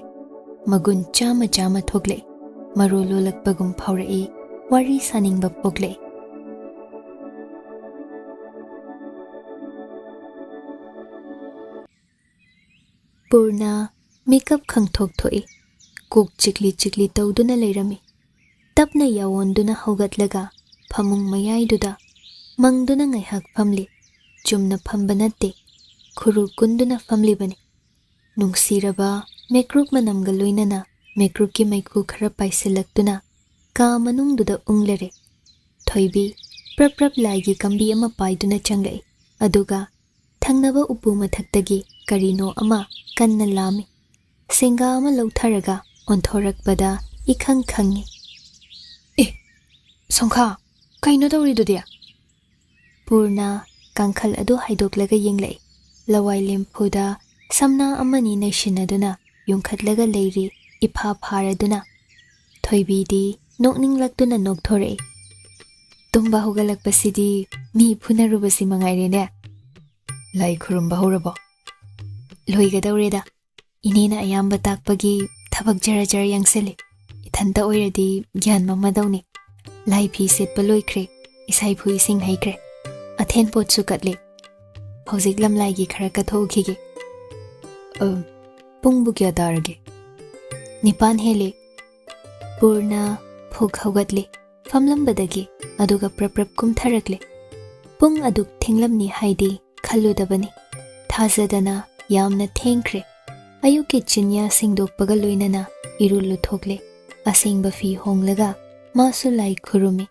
ꯃꯒꯨꯟ ꯆꯥꯝꯃ ꯆꯥꯝꯃ ꯊꯣꯛꯂꯛꯏ꯫ ꯃꯔꯣ ꯂꯣꯜꯂꯛꯄꯒꯨꯝ ꯐꯥꯎꯔꯛꯏ꯫ ꯋꯥꯔꯤ ꯁꯥꯅꯤꯡꯕ ꯄꯣꯛꯂꯛꯏ꯫ ꯄꯨꯔꯅ ꯃꯤꯀꯞ ꯈꯪꯊꯣꯛ ꯊꯣꯛꯏ꯫ ꯀꯣꯛ ꯆꯤꯛꯂꯤ ꯆꯤꯛꯂꯤ ꯇꯧꯗꯨꯅ ꯂꯩꯔꯝꯃꯤ꯫ ꯇꯞꯅ ꯌꯥꯑꯣꯟꯗꯨꯅ ꯍꯧꯒꯠꯂꯒ ꯐꯃꯨꯡ ꯃꯌꯥꯏꯗꯨꯗ ꯃꯪꯗꯨꯅ ꯉꯥꯏꯍꯥꯛ ꯐꯝꯂꯤ꯫ ꯆꯨꯝꯅ ꯐꯝꯕ ꯅꯠꯇꯦ, ꯈꯨꯔꯨ ꯀꯨꯟꯗꯨꯅ ꯐꯝꯂꯤꯕꯅꯤ꯫ ꯅꯨꯡꯁꯤꯔꯕ ꯃꯦꯀ꯭ꯔꯨꯞ ꯃꯅꯝꯒ ꯂꯣꯏꯅꯅ ꯃꯦꯀ꯭ꯔꯨꯞꯀꯤ ꯃꯩꯈꯨ ꯈꯔ ꯄꯥꯏꯁꯤꯜꯂꯛꯇꯨꯅ ꯀꯥ ꯃꯅꯨꯡꯗꯨꯗ ꯎꯪꯂꯔꯦ꯫ ꯊꯣꯏꯕꯤ ꯄ꯭ꯔꯞ ꯄ꯭ꯔꯞ ꯂꯥꯏꯒꯤ ꯀꯝꯕꯤ ꯑꯃ ꯄꯥꯏꯗꯨꯅ ꯆꯪꯂꯛꯏ꯫ ꯑꯗꯨꯒ ꯊꯪꯅꯕ ꯎꯄꯨ ꯃꯊꯛꯇꯒꯤ ꯀꯔꯤꯅꯣ ꯑꯃ ꯀꯟꯅ ꯂꯥꯝꯃꯤ꯫ ꯁꯤꯡꯒꯥ ꯑꯃ ꯂꯧꯊꯔꯒ ꯑꯣꯟꯊꯣꯔꯛꯄꯗ ꯏꯈꯪ ꯈꯪꯉꯤ꯫ "ꯑꯦ, ꯁꯣꯡꯈꯥ, ꯀꯩꯅꯣ ꯇꯧꯔꯤꯗꯨꯗꯤ?" ꯄꯨꯔꯅ ꯀꯥꯡꯈꯜ ꯑꯗꯨ ꯍꯥꯏꯗꯣꯛꯂꯒ ꯌꯦꯡꯂꯛꯏ꯫ ꯂꯋꯥꯏ ꯂꯦꯝꯐꯨꯗ ꯁꯝꯅꯥ ꯑꯃꯅꯤ ꯅꯩꯁꯤꯟꯅꯗꯨꯅ ꯌꯨꯡꯈꯠꯂꯒ ꯂꯩꯔꯤ, ꯏꯐꯥ ꯐꯥꯔꯗꯨꯅ꯫ ꯊꯣꯏꯕꯤꯗꯤ ꯅꯣꯛꯅꯤꯡꯂꯛꯇꯨꯅ ꯅꯣꯛꯊꯣꯔꯛꯏ꯫ "ꯇꯨꯝꯕ ꯍꯧꯒꯠꯂꯛꯄꯁꯤꯗꯤ ꯃꯤ ꯐꯨꯅꯔꯨꯕꯁꯤ ꯃꯉꯥꯏꯔꯦꯅꯦ꯫ ꯂꯥꯏ ꯈꯨꯔꯨꯝꯕ ꯍꯧꯔꯕꯣ?" "ꯂꯣꯏꯒꯗꯧꯔꯦꯗ꯫ ꯏꯅꯦꯅ ꯑꯌꯥꯝꯕ ꯇꯥꯛꯄꯒꯤ ꯊꯕꯛ ꯖꯔ ꯖꯔ ꯌꯥꯡꯁꯤꯜꯂꯤ꯫ ꯏꯊꯟꯇ ꯑꯣꯏꯔꯗꯤ ꯒ꯭ꯌꯥꯟ ꯃꯝꯃꯗꯧꯅꯤ꯫ ꯂꯥꯏ ꯐꯤ ꯁꯦꯠꯄ ꯂꯣꯏꯈ꯭ꯔꯦ, ꯏꯁꯥꯏꯐꯨ ꯏꯁꯤꯡ ꯍꯩꯈ꯭ꯔꯦ, ꯑꯊꯦꯟ ꯄꯣꯠꯁꯨ ꯀꯠꯂꯦ꯫ ꯍꯧꯖꯤꯛ ꯂꯝꯂꯥꯏꯒꯤ ꯈꯔ ꯀꯠꯊꯣꯛꯎꯈꯤꯒꯦ꯫" "ꯑ, ꯄꯨꯡꯕꯨ ꯀꯌꯥ ꯇꯥꯔꯒꯦ?" "ꯅꯤꯄꯥꯟ ꯍꯦꯜꯂꯦ꯫" ꯄꯨꯔꯅ ꯐꯨꯛ ꯍꯧꯒꯠꯂꯦ ꯐꯝꯂꯝꯕꯗꯒꯤ, ꯑꯗꯨꯒ ꯄ꯭ꯔꯞ ꯄ꯭ꯔꯞ ꯀꯨꯝꯊꯔꯛꯂꯦ꯫ ꯄꯨꯡ ꯑꯗꯨꯛ ꯊꯦꯡꯂꯝꯅꯤ ꯍꯥꯏꯗꯤ ꯈꯜꯂꯨꯗꯕꯅꯤ꯫ ꯊꯥꯖꯗꯅ ꯌꯥꯝꯅ ꯊꯦꯡꯈ꯭ꯔꯦ꯫ ꯑꯌꯨꯛꯀꯤ ꯆꯤꯟꯌꯥ ꯁꯦꯡꯗꯣꯛꯄꯒ ꯂꯣꯏꯅꯅ ꯏꯔꯨ ꯂꯨꯊꯣꯛꯂꯦ꯫ ꯑꯁꯦꯡꯕ ꯐꯤ ꯍꯣꯡꯂꯒ ꯃꯥꯁꯨ ꯂꯥꯏ ꯈꯨꯔꯨꯝꯃꯤ꯫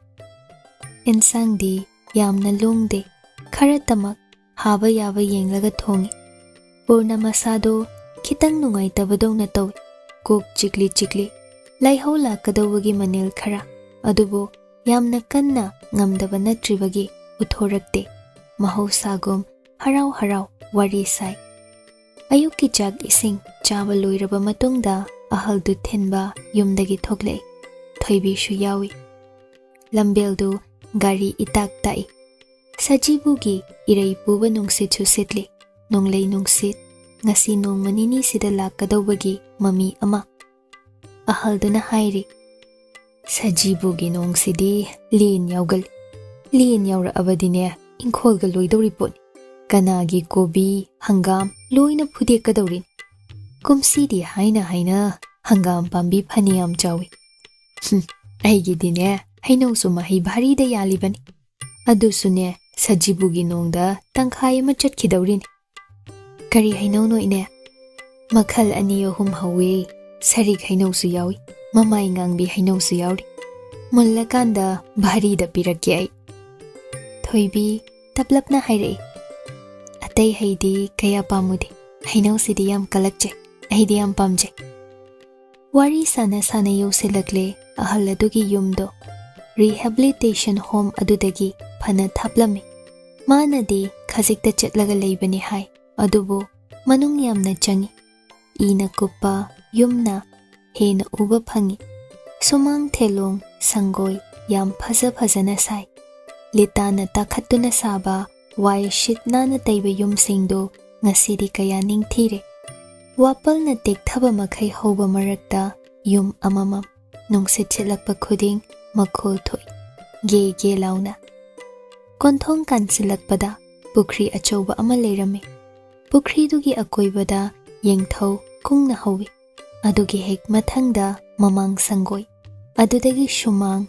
ꯏꯟꯁꯥꯡꯗꯤ ꯌꯥꯝꯅ ꯂꯣꯡꯗꯦ, ꯈꯔꯇꯃꯛ ꯍꯥꯕ ꯌꯥꯕ ꯌꯦꯡꯂꯒ ꯊꯣꯡꯉꯤ꯫ ꯄꯨꯔꯅ ꯃꯁꯥꯗꯣ ꯈꯤꯇꯪ ꯅꯨꯡꯉꯥꯏꯇꯕꯗꯧꯅ ꯇꯧꯏ꯫ ꯀꯣꯛ ꯆꯤꯛꯂꯤ ꯆꯤꯛꯂꯤ, ꯂꯥꯏꯍꯧ ꯂꯥꯛꯀꯗꯧꯕꯒꯤ ꯃꯅꯤꯜ ꯈꯔ, ꯑꯗꯨꯕꯨ ꯌꯥꯝꯅ ꯀꯟꯅ ꯉꯝꯗꯕ ꯅꯠꯇ꯭ꯔꯤꯕꯒꯤ ꯎꯠꯊꯣꯔꯛꯇꯦ꯫ ꯃꯍꯧꯁꯥꯒꯨꯝ ꯍꯔꯥꯎ ꯍꯔꯥꯎ ꯋꯥꯔꯤ ꯁꯥꯏ꯫ ꯑꯌꯨꯛꯀꯤ ꯆꯥꯛ ꯏꯁꯤꯡ ꯆꯥꯕ ꯂꯣꯏꯔꯕ ꯃꯇꯨꯡꯗ ꯑꯍꯜꯗꯨ ꯊꯤꯟꯕ ꯌꯨꯝꯗꯒꯤ ꯊꯣꯛꯂꯛꯏ꯫ ꯊꯣꯏꯕꯤꯁꯨ ꯌꯥꯎꯏ꯫ ꯂꯝꯕꯦꯜꯗꯨ ꯒꯥꯔꯤ ꯏꯇꯥꯛ ꯇꯥꯛꯏ꯫ ꯁꯖꯤꯕꯨꯒꯤ ꯏꯔꯩ ꯄꯨꯕ ꯅꯨꯡꯁꯤꯠꯁꯨ ꯁꯤꯠꯂꯤ꯫ ꯅꯣꯡꯂꯩ ꯅꯨꯡꯁꯤꯠ ꯉꯁꯤ ꯅꯣꯡꯃ ꯅꯤꯅꯤꯁꯤꯗ ꯂꯥꯛꯀꯗꯧꯕꯒꯤ ꯃꯃꯤ ꯑꯃ꯫ ꯑꯍꯜꯗꯨꯅ ꯍꯥꯏꯔꯤ, "ꯁꯖꯤꯕꯨꯒꯤ ꯅꯣꯡꯁꯤꯗꯤ ꯂꯦꯟ ꯌꯥꯎꯒꯜꯂꯤ꯫ ꯂꯦꯟ ꯌꯥꯎꯔꯛꯑꯕꯗꯤꯅꯦ, ꯏꯪꯈꯣꯜꯒ ꯂꯣꯏꯗꯧꯔꯤ ꯄꯣꯠꯅꯤ꯫ ꯀꯅꯥꯒꯤ ꯀꯣꯕꯤ, ꯍꯪꯒꯥꯝ ꯂꯣꯏꯅ ꯐꯨꯗꯦꯛꯀꯗꯧꯔꯤꯅꯤ꯫ ꯀꯨꯝꯁꯤꯗꯤ ꯍꯥꯏꯅ ꯍꯥꯏꯅ ꯍꯪꯒꯥꯝ ꯄꯥꯝꯕꯤ ꯐꯅꯌꯥꯝ ꯆꯥꯎꯏ꯫ ꯍꯨꯝ, ꯑꯩꯒꯤꯗꯤꯅꯦ, ꯍꯩꯅꯧꯁꯨ ꯃꯍꯩ ꯚꯥꯔꯤꯗ ꯌꯥꯜꯂꯤꯕꯅꯤ꯫ ꯑꯗꯨꯁꯨꯅꯦ, ꯁꯖꯤꯕꯨꯒꯤ ꯅꯣꯡꯗ ꯇꯪꯈꯥꯏ ꯑꯃ ꯆꯠꯈꯤꯗꯧꯔꯤꯅꯤ꯫" "ꯀꯔꯤ ꯍꯩꯅꯧꯅꯣ, ꯏꯅꯦ?" "ꯃꯈꯜ ꯑꯅꯤ ꯑꯍꯨꯝ ꯍꯧꯋꯦ꯫ ꯁꯔꯤꯛ ꯍꯩꯅꯧꯁꯨ ꯌꯥꯎꯏ, ꯃꯃꯥꯏ ꯉꯥꯡꯕꯤ ꯍꯩꯅꯧꯁꯨ ꯌꯥꯎꯔꯤ꯫ ꯃꯨꯜꯂꯀꯥꯟꯗ ꯚꯥꯔꯤꯗ ꯄꯤꯔꯛꯀꯦ ꯑꯩ꯫ ꯊꯣꯏꯕꯤ ꯇꯞꯂꯞꯅ ꯍꯥꯏꯔꯛꯏ꯫ ꯑꯇꯩ ꯍꯩꯗꯤ ꯀꯌꯥ ꯄꯥꯝꯃꯨꯗꯦ, ꯍꯩꯅꯧꯁꯤꯗꯤ ꯌꯥꯝ ꯀꯜꯂꯛꯆꯩ, ꯑꯩꯗꯤ ꯌꯥꯝ ꯄꯥꯝꯖꯩ꯫ ꯋꯥꯔꯤ ꯁꯥꯟꯅ ꯁꯥꯟꯅ ꯌꯧꯁꯤꯜꯂꯛꯂꯦ ꯑꯍꯜ ꯑꯗꯨꯒꯤ ꯌꯨꯝꯗꯣ꯫ ꯔꯤꯍꯦꯕꯤꯂꯤꯇꯦꯁꯟ ꯍꯣꯝ ꯑꯗꯨꯗꯒꯤ ꯐꯅ ꯊꯥꯞꯂꯝꯃꯤ꯫ ꯃꯥꯅꯗꯤ ꯈꯖꯤꯛꯇ ꯆꯠꯂꯒ ꯂꯩꯕꯅꯤ ꯍꯥꯏ, ꯑꯗꯨꯕꯨ ꯃꯅꯨꯡ ꯌꯥꯝꯅ ꯆꯪꯏ꯫ ꯏꯅ ꯀꯨꯞꯄ ꯌꯨꯝꯅ ꯍꯦꯟꯅ ꯎꯕ ꯐꯪꯏ꯫ ꯁꯨꯃꯥꯡ ꯊꯦꯂꯣꯡ ꯁꯪꯒꯣꯏ ꯌꯥꯝ ꯐꯖ ꯐꯖꯅ ꯁꯥꯏ꯫ ꯂꯤꯇꯥꯅ ꯇꯥꯈꯠꯇꯨꯅ ꯁꯥꯕ ꯋꯥꯏ ꯁꯤꯠ ꯅꯥꯟꯅ ꯇꯩꯕ ꯌꯨꯝꯁꯤꯡꯗꯨ ꯉꯁꯤꯗꯤ ꯀꯌꯥ ꯅꯤꯡꯊꯤꯔꯦ꯫ ꯋꯥꯄꯜꯅ ꯇꯦꯛꯊꯕ ꯃꯈꯩ ꯍꯧꯕ ꯃꯔꯛꯇ ꯌꯨꯝ ꯑꯃꯃꯝ꯫ ꯅꯨꯡꯁꯤꯠ ꯁꯤꯠꯂꯛꯄ ꯈꯨꯗꯤꯡ ꯃꯈꯣꯜ ꯊꯣꯛꯏ, ꯒꯦ ꯒꯦ ꯂꯥꯎꯅ꯫ ꯀꯣꯟꯊꯣꯡ ꯀꯥꯟꯁꯤꯜꯂꯛꯄꯗ ꯄꯨꯈ꯭ꯔꯤ ꯑꯆꯧꯕ ꯑꯃ ꯂꯩꯔꯝꯃꯤ꯫ ꯄꯨꯈ꯭ꯔꯤꯗꯨꯒꯤ ꯑꯀꯣꯏꯕꯗ ꯌꯦꯡꯊꯧ ꯀꯨꯡꯅ ꯍꯧꯏ꯫ ꯑꯗꯨꯒꯤ ꯍꯦꯛ ꯃꯊꯪꯗ ꯃꯃꯥꯡ ꯁꯪꯒꯣꯏ, ꯑꯗꯨꯗꯒꯤ ꯁꯨꯃꯥꯡ,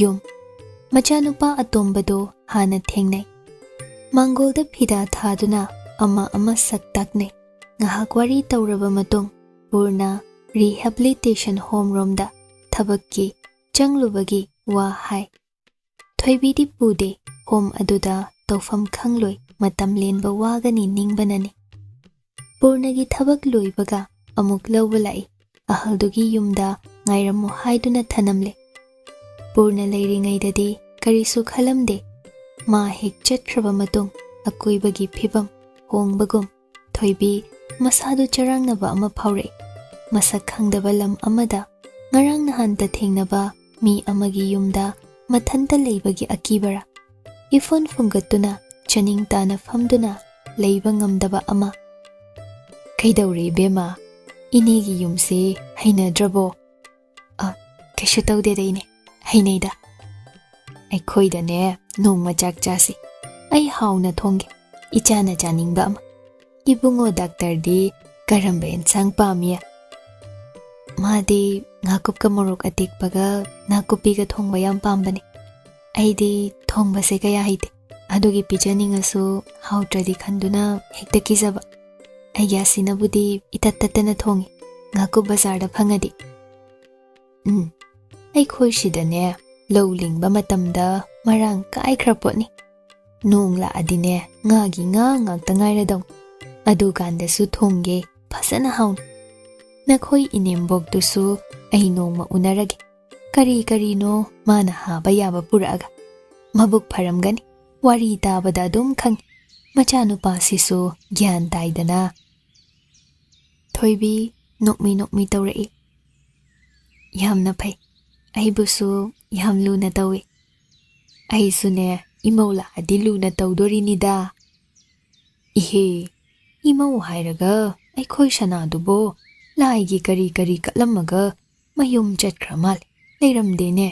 ꯌꯨꯝ꯫ ꯃꯆꯥꯅꯨꯄꯥ ꯑꯇꯣꯝꯕꯗꯣ ꯍꯥꯟꯅ ꯊꯦꯡꯅꯩ꯫ ꯃꯥꯡꯒꯣꯜꯗ ꯐꯤꯗꯥ ꯊꯥꯗꯨꯅ ꯑꯃ ꯑꯃ ꯁꯛ ꯇꯥꯛꯅꯩ꯫ ꯉꯥꯏꯍꯥꯛ ꯋꯥꯔꯤ ꯇꯧꯔꯕ ꯃꯇꯨꯡ ꯄꯨꯔꯅ ꯔꯤꯍꯦꯕꯤꯂꯤꯇꯦꯁꯟ ꯍꯣꯝ ꯔꯣꯝꯗ ꯊꯕꯛꯀꯤ ꯆꯪꯂꯨꯕꯒꯤ ꯋꯥ ꯍꯥꯏ꯫ ꯊꯣꯏꯕꯤꯗꯤ ꯄꯨꯗꯦ, ꯍꯣꯝ ꯑꯗꯨꯗ ꯇꯧꯐꯝ ꯈꯪꯂꯣꯏ, ꯃꯇꯝ ꯂꯦꯟꯕ ꯋꯥꯒꯅꯤ ꯅꯤꯡꯕꯅꯅꯤ꯫ ꯄꯨꯔꯅꯒꯤ ꯊꯕꯛ ꯂꯣꯏꯕꯒ ꯑꯃꯨꯛ ꯂꯧꯕ ꯂꯥꯛꯏ꯫ ꯑꯍꯜꯗꯨꯒꯤ ꯌꯨꯝꯗ ꯉꯥꯏꯔꯝꯃꯨ ꯍꯥꯏꯗꯨꯅ ꯊꯅꯝꯂꯦ꯫ ꯄꯨꯔꯅ ꯂꯩꯔꯤꯉꯩꯗꯗꯤ ꯀꯔꯤꯁꯨ ꯈꯜꯂꯝꯗꯦ꯫ ꯃꯥ ꯍꯦꯛ ꯆꯠꯈ꯭ꯔꯕ ꯃꯇꯨꯡ ꯑꯀꯣꯏꯕꯒꯤ ꯐꯤꯕꯝ ꯍꯣꯡꯕꯒꯨꯝ ꯊꯣꯏꯕꯤ ꯃꯁꯥꯗꯨ ꯆꯔꯥꯡꯅꯕ ꯑꯃ ꯐꯥꯎꯔꯛꯏ꯫ ꯃꯁꯛ ꯈꯪꯗꯕ ꯂꯝ ꯑꯃꯗ ꯉꯔꯥꯡ ꯅꯍꯥꯟꯇ ꯊꯦꯡꯅꯕ ꯃꯤ ꯑꯃꯒꯤ ꯌꯨꯝꯗ ꯃꯊꯟꯇ ꯂꯩꯕꯒꯤ ꯑꯀꯤꯕꯔꯥ? ꯏꯐꯣꯟ ꯐꯨꯡꯒꯠꯇꯨꯅ ꯆꯥꯅꯤꯡ ꯇꯥꯅ ꯐꯝꯗꯨꯅ ꯂꯩꯕ ꯉꯝꯗꯕ ꯑꯃ꯫ "ꯀꯩꯗꯧꯔꯦ ꯏꯕꯦꯝꯃ? ꯏꯅꯦꯒꯤ ꯌꯨꯝꯁꯦ ꯍꯩꯅꯗ꯭ꯔꯕꯣ?" "ꯑ, ꯀꯩꯁꯨ ꯇꯧꯗꯦꯗ ꯏꯅꯦ, ꯍꯩꯅꯩꯗ꯫ ꯑꯩꯈꯣꯏꯗꯅꯦ ꯅꯣꯡꯃ ꯆꯥꯛ ꯆꯥꯁꯤ, ꯑꯩ ꯍꯥꯎꯅ ꯊꯣꯡꯒꯦ, ꯏꯆꯥꯅ ꯆꯥꯅꯤꯡꯕ ꯑꯃ꯫ ꯏꯕꯨꯡꯉꯣ ꯗꯥꯛꯇꯔꯗꯤ ꯀꯔꯝꯕ ꯑꯦꯟꯁꯥꯡ ꯄꯥꯝꯃꯤ?" "ꯃꯥꯗꯤ ꯉꯥꯀꯨꯞꯀ ꯃꯣꯔꯣꯛ ꯑꯇꯦꯛꯄꯒ ꯅꯥꯀꯨꯞꯄꯤꯒ ꯊꯣꯡꯕ ꯌꯥꯝ ꯄꯥꯝꯕꯅꯦ꯫ ꯑꯩꯗꯤ ꯊꯣꯡꯕꯁꯦ ꯀꯌꯥ ꯍꯩꯇꯦ, ꯑꯗꯨꯒꯤ ꯄꯤꯖꯅꯤꯡꯉꯁꯨ ꯍꯥꯎꯇ꯭ꯔꯗꯤ ꯈꯟꯗꯨꯅ ꯍꯦꯛꯇ ꯀꯤꯖꯕ꯫ ꯑꯩꯒꯤ ꯑꯁꯤꯅꯕꯨꯗꯤ ꯏꯇꯠ ꯇꯠꯇꯅ ꯊꯣꯡꯉꯤ, ꯉꯥꯀꯨꯞ ꯕꯖꯥꯔꯗ ꯐꯪꯉꯗꯤ꯫ ꯎꯝ, ꯑꯩꯈꯣꯏ ꯁꯤꯗꯅꯦ ꯂꯧ ꯂꯤꯡꯕ ꯃꯇꯝꯗ ꯃꯔꯥꯡ ꯀꯥꯏꯈ꯭ꯔ ꯄꯣꯠꯅꯤ꯫ ꯅꯣꯡ ꯂꯥꯛꯑꯗꯤꯅꯦ, ꯉꯥꯒꯤ ꯉꯥ ꯉꯥꯛꯇ ꯉꯥꯏꯔꯗꯧꯅꯤ꯫ ꯑꯗꯨꯀꯥꯟꯗꯁꯨ ꯊꯣꯡꯒꯦ ꯐꯖꯅ ꯍꯥꯎꯅ꯫ ꯅꯈꯣꯏ ꯏꯅꯦꯝꯕꯣꯛꯇꯨꯁꯨ ꯑꯩ ꯅꯣꯡꯃ ꯎꯅꯔꯒꯦ꯫ ꯀꯔꯤ ꯀꯔꯤꯅꯣ ꯃꯥꯅ ꯍꯥꯕ ꯌꯥꯕ ꯄꯨꯔꯛꯑꯒ꯫ ꯃꯕꯨꯛ ꯐꯔꯝꯒꯅꯤ꯫ ꯋꯥꯔꯤ ꯇꯥꯕꯗ ꯑꯗꯨꯝ ꯈꯪꯉꯤ꯫ ꯃꯆꯥꯅꯨꯄꯥꯁꯤꯁꯨ ꯒ꯭ꯌꯥꯟ ꯇꯥꯏꯗꯅ꯫ ꯊꯣꯏꯕꯤ ꯅꯣꯛꯃꯤ ꯅꯣꯛꯃꯤ ꯇꯧꯔꯛꯏ꯫ "ꯌꯥꯝꯅ ꯐꯩ꯫ ꯑꯩꯕꯨꯁꯨ ꯌꯥꯝ ꯂꯨꯅ ꯇꯧꯏ꯫ ꯑꯩꯁꯨꯅꯦ, ꯏꯃꯧ ꯂꯥꯛꯑꯗꯤ ꯂꯨꯅ ꯇꯧꯗꯣꯔꯤꯅꯤꯗ꯫" "ꯏꯍꯦ, ꯏꯃꯧ ꯍꯥꯏꯔꯒ ꯑꯩꯈꯣꯏ ꯁꯅꯥꯗꯨꯕꯣ ꯂꯥꯏꯒꯤ ꯀꯔꯤ ꯀꯔꯤ ꯀꯠꯂꯝꯃꯒ ꯃꯌꯨꯝ ꯆꯠꯈ꯭ꯔ ꯃꯥꯜꯂꯦ, ꯂꯩꯔꯝꯗꯦꯅꯦ꯫"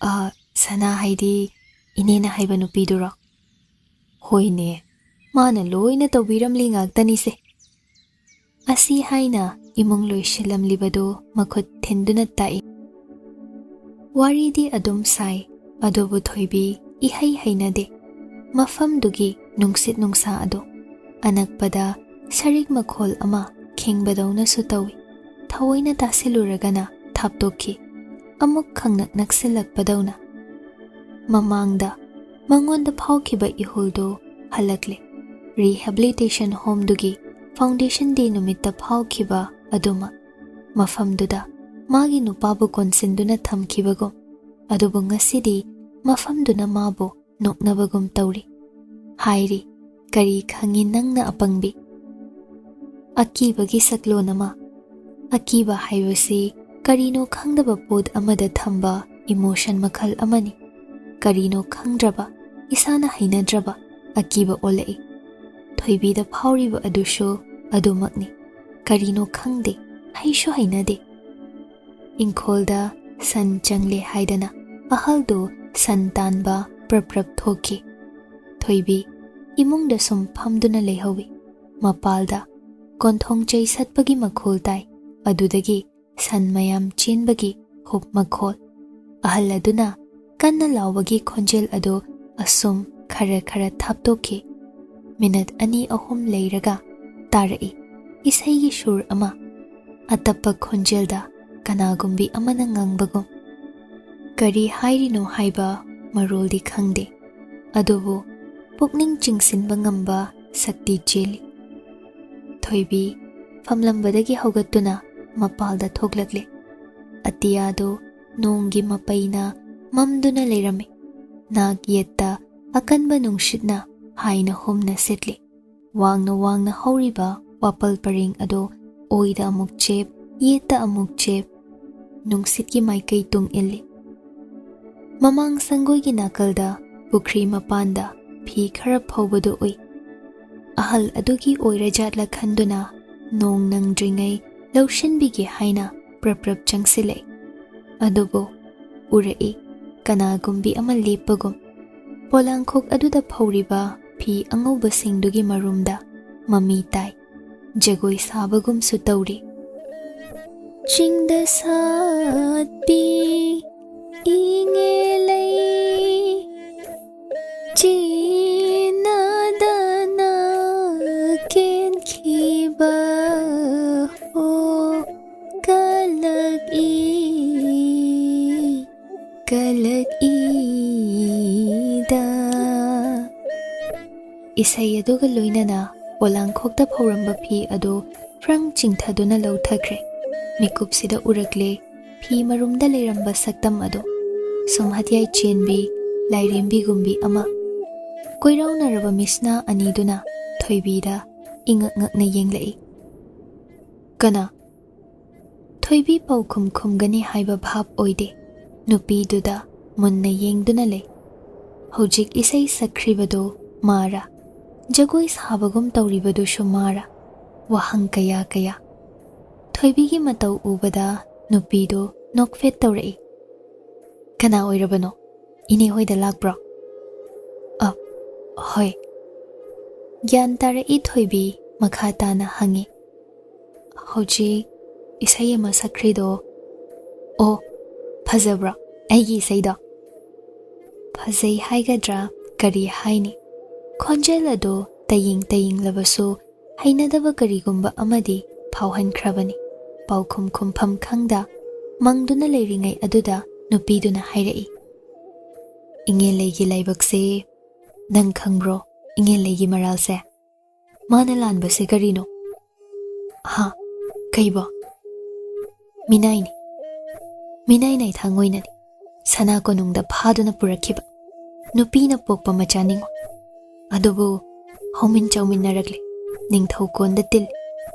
"ꯑ, ꯁꯅꯥ ꯍꯥꯏꯗꯤ ꯏꯅꯦꯅ ꯍꯥꯏꯕ ꯅꯨꯄꯤꯗꯨꯔꯣ?" "ꯍꯣꯏꯅꯦ, ꯃꯥꯅ ꯂꯣꯏꯅ ꯇꯧꯕꯤꯔꯝꯂꯤ ꯉꯥꯛꯇꯅꯤꯁꯦ꯫" ꯑꯁꯤ ꯍꯥꯏꯅ ꯏꯃꯨꯡ ꯂꯣꯏꯁꯤꯜꯂꯝꯂꯤꯕꯗꯨ ꯃꯈꯨꯠ ꯊꯤꯟꯗꯨꯅ ꯇꯥꯛꯏ꯫ ꯋꯥꯔꯤꯗꯤ ꯑꯗꯨꯝ ꯁꯥꯏ, ꯑꯗꯨꯕꯨ ꯊꯣꯏꯕꯤ ꯏꯍꯩ ꯍꯩꯅꯗꯦ꯫ ꯃꯐꯝꯗꯨꯒꯤ ꯅꯨꯡꯁꯤꯠ ꯅꯨꯡꯁꯥ ꯑꯗꯨ ꯑꯅꯛꯄꯗ ꯁꯔꯤꯛ ꯃꯈꯣꯜ ꯑꯃ ꯈꯤꯡꯕꯗꯧꯅꯁꯨ ꯇꯧꯏ꯫ ꯊꯑꯣꯏꯅ ꯇꯥꯁꯤꯜꯂꯨꯔꯒꯅ ꯊꯥꯞꯇꯣꯛꯈꯤ꯫ ꯑꯃꯨꯛ ꯈꯪꯅꯛ ꯅꯛꯁꯤꯜꯂꯛꯄꯗꯧꯅ꯫ ꯃꯃꯥꯡꯗ ꯃꯉꯣꯟꯗ ꯐꯥꯎꯈꯤꯕ ꯏꯍꯨꯜꯗꯨ ꯍꯜꯂꯛꯂꯦ꯫ ꯔꯤꯍꯦꯕꯤꯂꯤꯇꯦꯁꯟ ꯍꯣꯝꯗꯨꯒꯤ ꯐꯥꯎꯟꯗꯦꯁꯟ ꯗꯦ ꯅꯨꯃꯤꯠꯇ ꯐꯥꯎꯈꯤꯕ ꯑꯗꯨꯃꯛ꯫ ꯃꯐꯝꯗꯨꯗ ꯃꯥꯒꯤ ꯅꯨꯄꯥꯕꯨ ꯀꯣꯟꯁꯤꯟꯗꯨꯅ ꯊꯝꯈꯤꯕꯒꯨꯝ꯫ ꯑꯗꯨꯕꯨ ꯉꯁꯤꯗꯤ ꯃꯐꯝꯗꯨꯅ ꯃꯥꯕꯨ ꯅꯣꯛꯅꯕꯒꯨꯝ ꯇꯧꯔꯤ꯫ ꯍꯥꯏꯔꯤ, "ꯀꯔꯤ ꯈꯪꯉꯤ ꯅꯪꯅ, ꯑꯄꯪꯕꯤ?" ꯑꯀꯤꯕꯒꯤ ꯁꯛꯂꯣꯟ ꯑꯃ꯫ ꯑꯀꯤꯕ ꯍꯥꯏꯕꯁꯤ ꯀꯔꯤꯅꯣ ꯈꯪꯗꯕ ꯄꯣꯠ ꯑꯃꯗ ꯊꯝꯕ ꯏꯃꯣꯁꯟ ꯃꯈꯜ ꯑꯃꯅꯤ꯫ ꯀꯔꯤꯅꯣ ꯈꯪꯗ꯭ꯔꯕ, ꯏꯁꯥꯅ ꯍꯩꯅꯗ꯭ꯔꯕ ꯑꯀꯤꯕ ꯑꯣꯜꯂꯛꯏ꯫ ꯊꯣꯏꯕꯤꯗ ꯐꯥꯎꯔꯤꯕ ꯑꯗꯨꯁꯨ ꯑꯗꯨꯃꯛꯅꯤ꯫ ꯀꯔꯤꯅꯣ ꯈꯪꯗꯦ, ꯍꯩꯁꯨ ꯍꯩꯅꯗꯦ꯫ ꯏꯪꯈꯣꯜꯗ ꯁꯟ ꯆꯪꯂꯦ ꯍꯥꯏꯗꯅ ꯑꯍꯜꯗꯨ ꯁꯟ ꯇꯥꯟꯕ ꯄ꯭ꯔꯞ ꯄ꯭ꯔꯞ ꯊꯣꯛꯈꯤ꯫ ꯊꯣꯏꯕꯤ ꯏꯃꯨꯡꯗ ꯁꯨꯝ ꯐꯝꯗꯨꯅ ꯂꯩꯍꯧꯏ꯫ ꯃꯄꯥꯜꯗ ꯀꯣꯟꯊꯣꯡ ꯆꯩ ꯁꯠꯄꯒꯤ ꯃꯈꯣꯜ ꯇꯥꯏ꯫ ꯑꯗꯨꯗꯒꯤ ꯁꯟ ꯃꯌꯥꯝ ꯆꯦꯟꯕꯒꯤ ꯍꯨꯞ ꯃꯈꯣꯜ꯫ ꯑꯍꯜ ꯑꯗꯨꯅ ꯀꯟꯅ ꯂꯥꯎꯕꯒꯤ ꯈꯣꯟꯖꯦꯜ ꯑꯗꯨ ꯑꯁꯨꯝ ꯈꯔ ꯈꯔ ꯊꯥꯞꯇꯣꯛꯈꯤ꯫ ꯃꯤꯅꯠ ꯑꯅꯤ ꯑꯍꯨꯝ ꯂꯩꯔꯒ ꯇꯥꯔꯛꯏ ꯏꯁꯩꯒꯤ ꯁꯨꯔ ꯑꯃ꯫ ꯑꯇꯞꯄ ꯈꯣꯟꯖꯦꯜꯗ ꯀꯅꯥꯒꯨꯝꯕꯤ ꯑꯃꯅ ꯉꯪꯕꯒꯨꯝ꯫ ꯀꯔꯤ ꯍꯥꯏꯔꯤꯅꯣ ꯍꯥꯏꯕ ꯃꯔꯣꯜꯗꯤ ꯈꯪꯗꯦ, ꯑꯗꯨꯕꯨ ꯄꯨꯛꯅꯤꯡ ꯆꯤꯡꯁꯤꯟꯕ ꯉꯝꯕ ꯁꯛꯇꯤ ꯆꯦꯜꯂꯤ꯫ ꯊꯣꯏꯕꯤ ꯐꯝꯂꯝꯕꯗꯒꯤ ꯍꯧꯒꯠꯇꯨꯅ ꯃꯄꯥꯜꯗ ꯊꯣꯛꯂꯛꯂꯦ꯫ ꯑꯇꯤꯌꯥꯗꯨ ꯅꯣꯡꯒꯤ ꯃꯄꯩꯅ ꯃꯝꯗꯨꯅ ꯂꯩꯔꯝꯃꯤ꯫ ꯅꯥꯛ ꯌꯦꯠꯇ ꯑꯀꯟꯕ ꯅꯨꯡꯁꯤꯠꯅ ꯍꯥꯏꯅ ꯍꯨꯝꯅ ꯁꯤꯠꯂꯤ꯫ ꯋꯥꯡꯅ ꯋꯥꯡꯅ ꯍꯧꯔꯤꯕ ꯋꯥꯄꯜ ꯄꯔꯦꯡ ꯑꯗꯨ ꯑꯣꯏꯗ ꯑꯃꯨꯛ ꯆꯦꯞ, ꯌꯦꯠꯇ ꯑꯃꯨꯛ ꯆꯦꯞ, ꯅꯨꯡꯁꯤꯠꯀꯤ ꯃꯥꯏꯀꯩ ꯇꯨꯡ ꯏꯜꯂꯤ꯫ ꯃꯃꯥꯡ ꯁꯪꯒꯣꯏꯒꯤ ꯅꯥꯀꯜꯗ ꯄꯨꯈ꯭ꯔꯤ ꯃꯄꯥꯟꯗ ꯐꯤ ꯈꯔ ꯐꯧꯕꯗꯨ ꯎꯏ꯫ ꯑꯍꯜ ꯑꯗꯨꯒꯤ ꯑꯣꯏꯔꯖꯥꯠꯂ ꯈꯟꯗꯨꯅ ꯅꯣꯡ ꯅꯪꯗ꯭ꯔꯤꯉꯩ ꯂꯧꯁꯤꯟꯕꯤꯒꯦ ꯍꯥꯏꯅ ꯄ꯭ꯔꯞ ꯄ꯭ꯔꯞ ꯆꯪꯁꯤꯜꯂꯛꯏ꯫ ꯑꯗꯨꯕꯨ ꯎꯔꯛꯏ, ꯀꯅꯥꯒꯨꯝꯕꯤ ꯑꯃ ꯂꯦꯞꯄꯒꯨꯝ꯫ ꯄꯣꯂꯥꯡꯈꯣꯛ ꯑꯗꯨꯗ ꯐꯧꯔꯤꯕ ꯐꯤ ꯑꯉꯧꯕꯁꯤꯡꯗꯨꯒꯤ ꯃꯔꯨꯝꯗ ꯃꯃꯤ ꯇꯥꯏ꯫ ꯖꯒꯣꯏ ꯁꯥꯕꯒꯨꯝꯁꯨ ꯇꯧꯔꯤ꯫ ꯆꯤꯡꯗ ꯁꯥꯠꯄꯤ ꯏꯉꯦꯂꯩ, ꯆꯦꯟꯅꯗꯅ ꯀꯦꯟꯈꯤꯕ ꯍꯣ ꯀꯂꯛꯏ, ꯀꯂꯛꯏꯗ꯫ ꯏꯁꯩ ꯑꯗꯨꯒ ꯂꯣꯏꯅꯅ ꯄꯣꯂꯥꯡꯈꯣꯛꯇ ꯐꯧꯔꯝꯕ ꯐꯤ ꯑꯗꯨ ꯐ꯭ꯔꯪ ꯆꯤꯡꯊꯗꯨꯅ ꯂꯧꯊꯈ꯭ꯔꯦ꯫ ꯃꯤꯀꯨꯞꯁꯤꯗ ꯎꯔꯛꯂꯦ ꯐꯤ ꯃꯔꯨꯝꯗ ꯂꯩꯔꯝꯕ ꯁꯛꯇꯝ ꯑꯗꯨ꯫ ꯁꯨꯝꯍꯠꯌꯥꯏ ꯆꯦꯟꯕꯤ, ꯂꯥꯏꯔꯦꯝꯕꯤꯒꯨꯝꯕꯤ ꯑꯃ꯫ ꯀꯣꯏꯔꯥꯎꯅꯔꯕ ꯃꯤꯠꯁꯅꯥ ꯑꯅꯤꯗꯨꯅ ꯊꯣꯏꯕꯤꯗ ꯏꯉꯛ ꯉꯛꯅ ꯌꯦꯡꯂꯛꯏ꯫ "ꯀꯅꯥ?" ꯊꯣꯏꯕꯤ ꯄꯥꯎꯈꯨꯝ ꯈꯨꯝꯒꯅꯤ ꯍꯥꯏꯕ ꯚꯥꯞ ꯑꯣꯏꯗꯦ꯫ ꯅꯨꯄꯤꯗꯨꯗ ꯃꯨꯟꯅ ꯌꯦꯡꯗꯨꯅ ꯂꯩ꯫ ꯍꯧꯖꯤꯛ ꯏꯁꯩ ꯁꯛꯈ꯭ꯔꯤꯕꯗꯨ ꯃꯥꯔꯥ? ꯖꯒꯣꯏ ꯁꯥꯕꯒꯨꯝ ꯇꯧꯔꯤꯕꯗꯨꯁꯨ ꯃꯥꯔꯥ? ꯋꯥꯍꯪ ꯀꯌꯥ ꯀꯌꯥ꯫ ꯊꯣꯏꯕꯤꯒꯤ ꯃꯇꯧ ꯎꯕꯗ ꯅꯨꯄꯤꯗꯨ ꯅꯣꯛꯐꯦꯠ ꯇꯧꯔꯛꯏ꯫ "ꯀꯅꯥ ꯑꯣꯏꯔꯕꯅꯣ? ꯏꯅꯦ ꯍꯣꯏꯗ ꯂꯥꯛꯄ꯭ꯔꯣ?" "ꯑ, ꯍꯣꯏ꯫" ꯒ꯭ꯌꯥꯟ ꯇꯥꯔꯛꯏ ꯊꯣꯏꯕꯤ ꯃꯈꯥ ꯇꯥꯅ ꯍꯪꯉꯤ꯫ "ꯍꯧꯖꯤꯛ ꯏꯁꯩ ꯑꯃ ꯁꯛꯈ꯭ꯔꯤꯗꯣ, ꯑꯣ, ꯐꯖꯕ꯭ꯔꯣ ꯑꯩꯒꯤ ꯏꯁꯩꯗꯣ?" ꯐꯖꯩ ꯍꯥꯏꯒꯗ꯭ꯔꯥ ꯀꯔꯤ ꯍꯥꯏꯅꯤ? ꯈꯣꯟꯖꯦꯜ ꯑꯗꯨ ꯇꯌꯦꯡ ꯇꯌꯦꯡꯂꯕꯁꯨ ꯍꯩꯅꯗꯕ ꯀꯔꯤꯒꯨꯝꯕ ꯑꯃꯗꯤ ꯐꯥꯎꯍꯟꯈ꯭ꯔꯕꯅꯤ꯫ ꯄꯥꯎꯈꯨꯝ ꯈꯨꯝꯐꯝ ꯈꯪꯗ ꯃꯪꯗꯨꯅ ꯂꯩꯔꯤꯉꯩ ꯑꯗꯨꯗ ꯅꯨꯄꯤꯗꯨꯅ ꯍꯥꯏꯔꯛꯏ, "ꯏꯉꯦꯜꯂꯩꯒꯤ ꯂꯥꯏꯕꯛꯁꯦ ꯅꯪ ꯈꯪꯕ꯭ꯔꯣ? ꯏꯉꯦꯜꯂꯩꯒꯤ ꯃꯔꯥꯜꯁꯦ꯫ ꯃꯥꯅ ꯂꯥꯟꯕꯁꯦ ꯀꯔꯤꯅꯣ?" "ꯍꯥ? ꯀꯩꯕꯣ?" "ꯃꯤꯅꯥꯏꯅꯤ꯫ ꯃꯤꯅꯥꯏ ꯅꯥꯏꯊꯥꯡ ꯑꯣꯏꯅꯅꯤ ꯁꯅꯥ ꯀꯣꯅꯨꯡꯗ ꯐꯥꯗꯨꯅ ꯄꯨꯔꯛꯈꯤꯕ꯫ ꯅꯨꯄꯤꯅ ꯄꯣꯛꯄ ꯃꯆꯥ ꯅꯤꯉꯣ꯫ ꯑꯗꯨꯕꯨ ꯍꯧꯃꯤꯟ ꯆꯧꯃꯤꯟꯅꯔꯛꯂꯦ꯫ ꯅꯤꯡꯊꯧ ꯀꯣꯟꯗ ꯇꯤꯜꯂꯤ꯫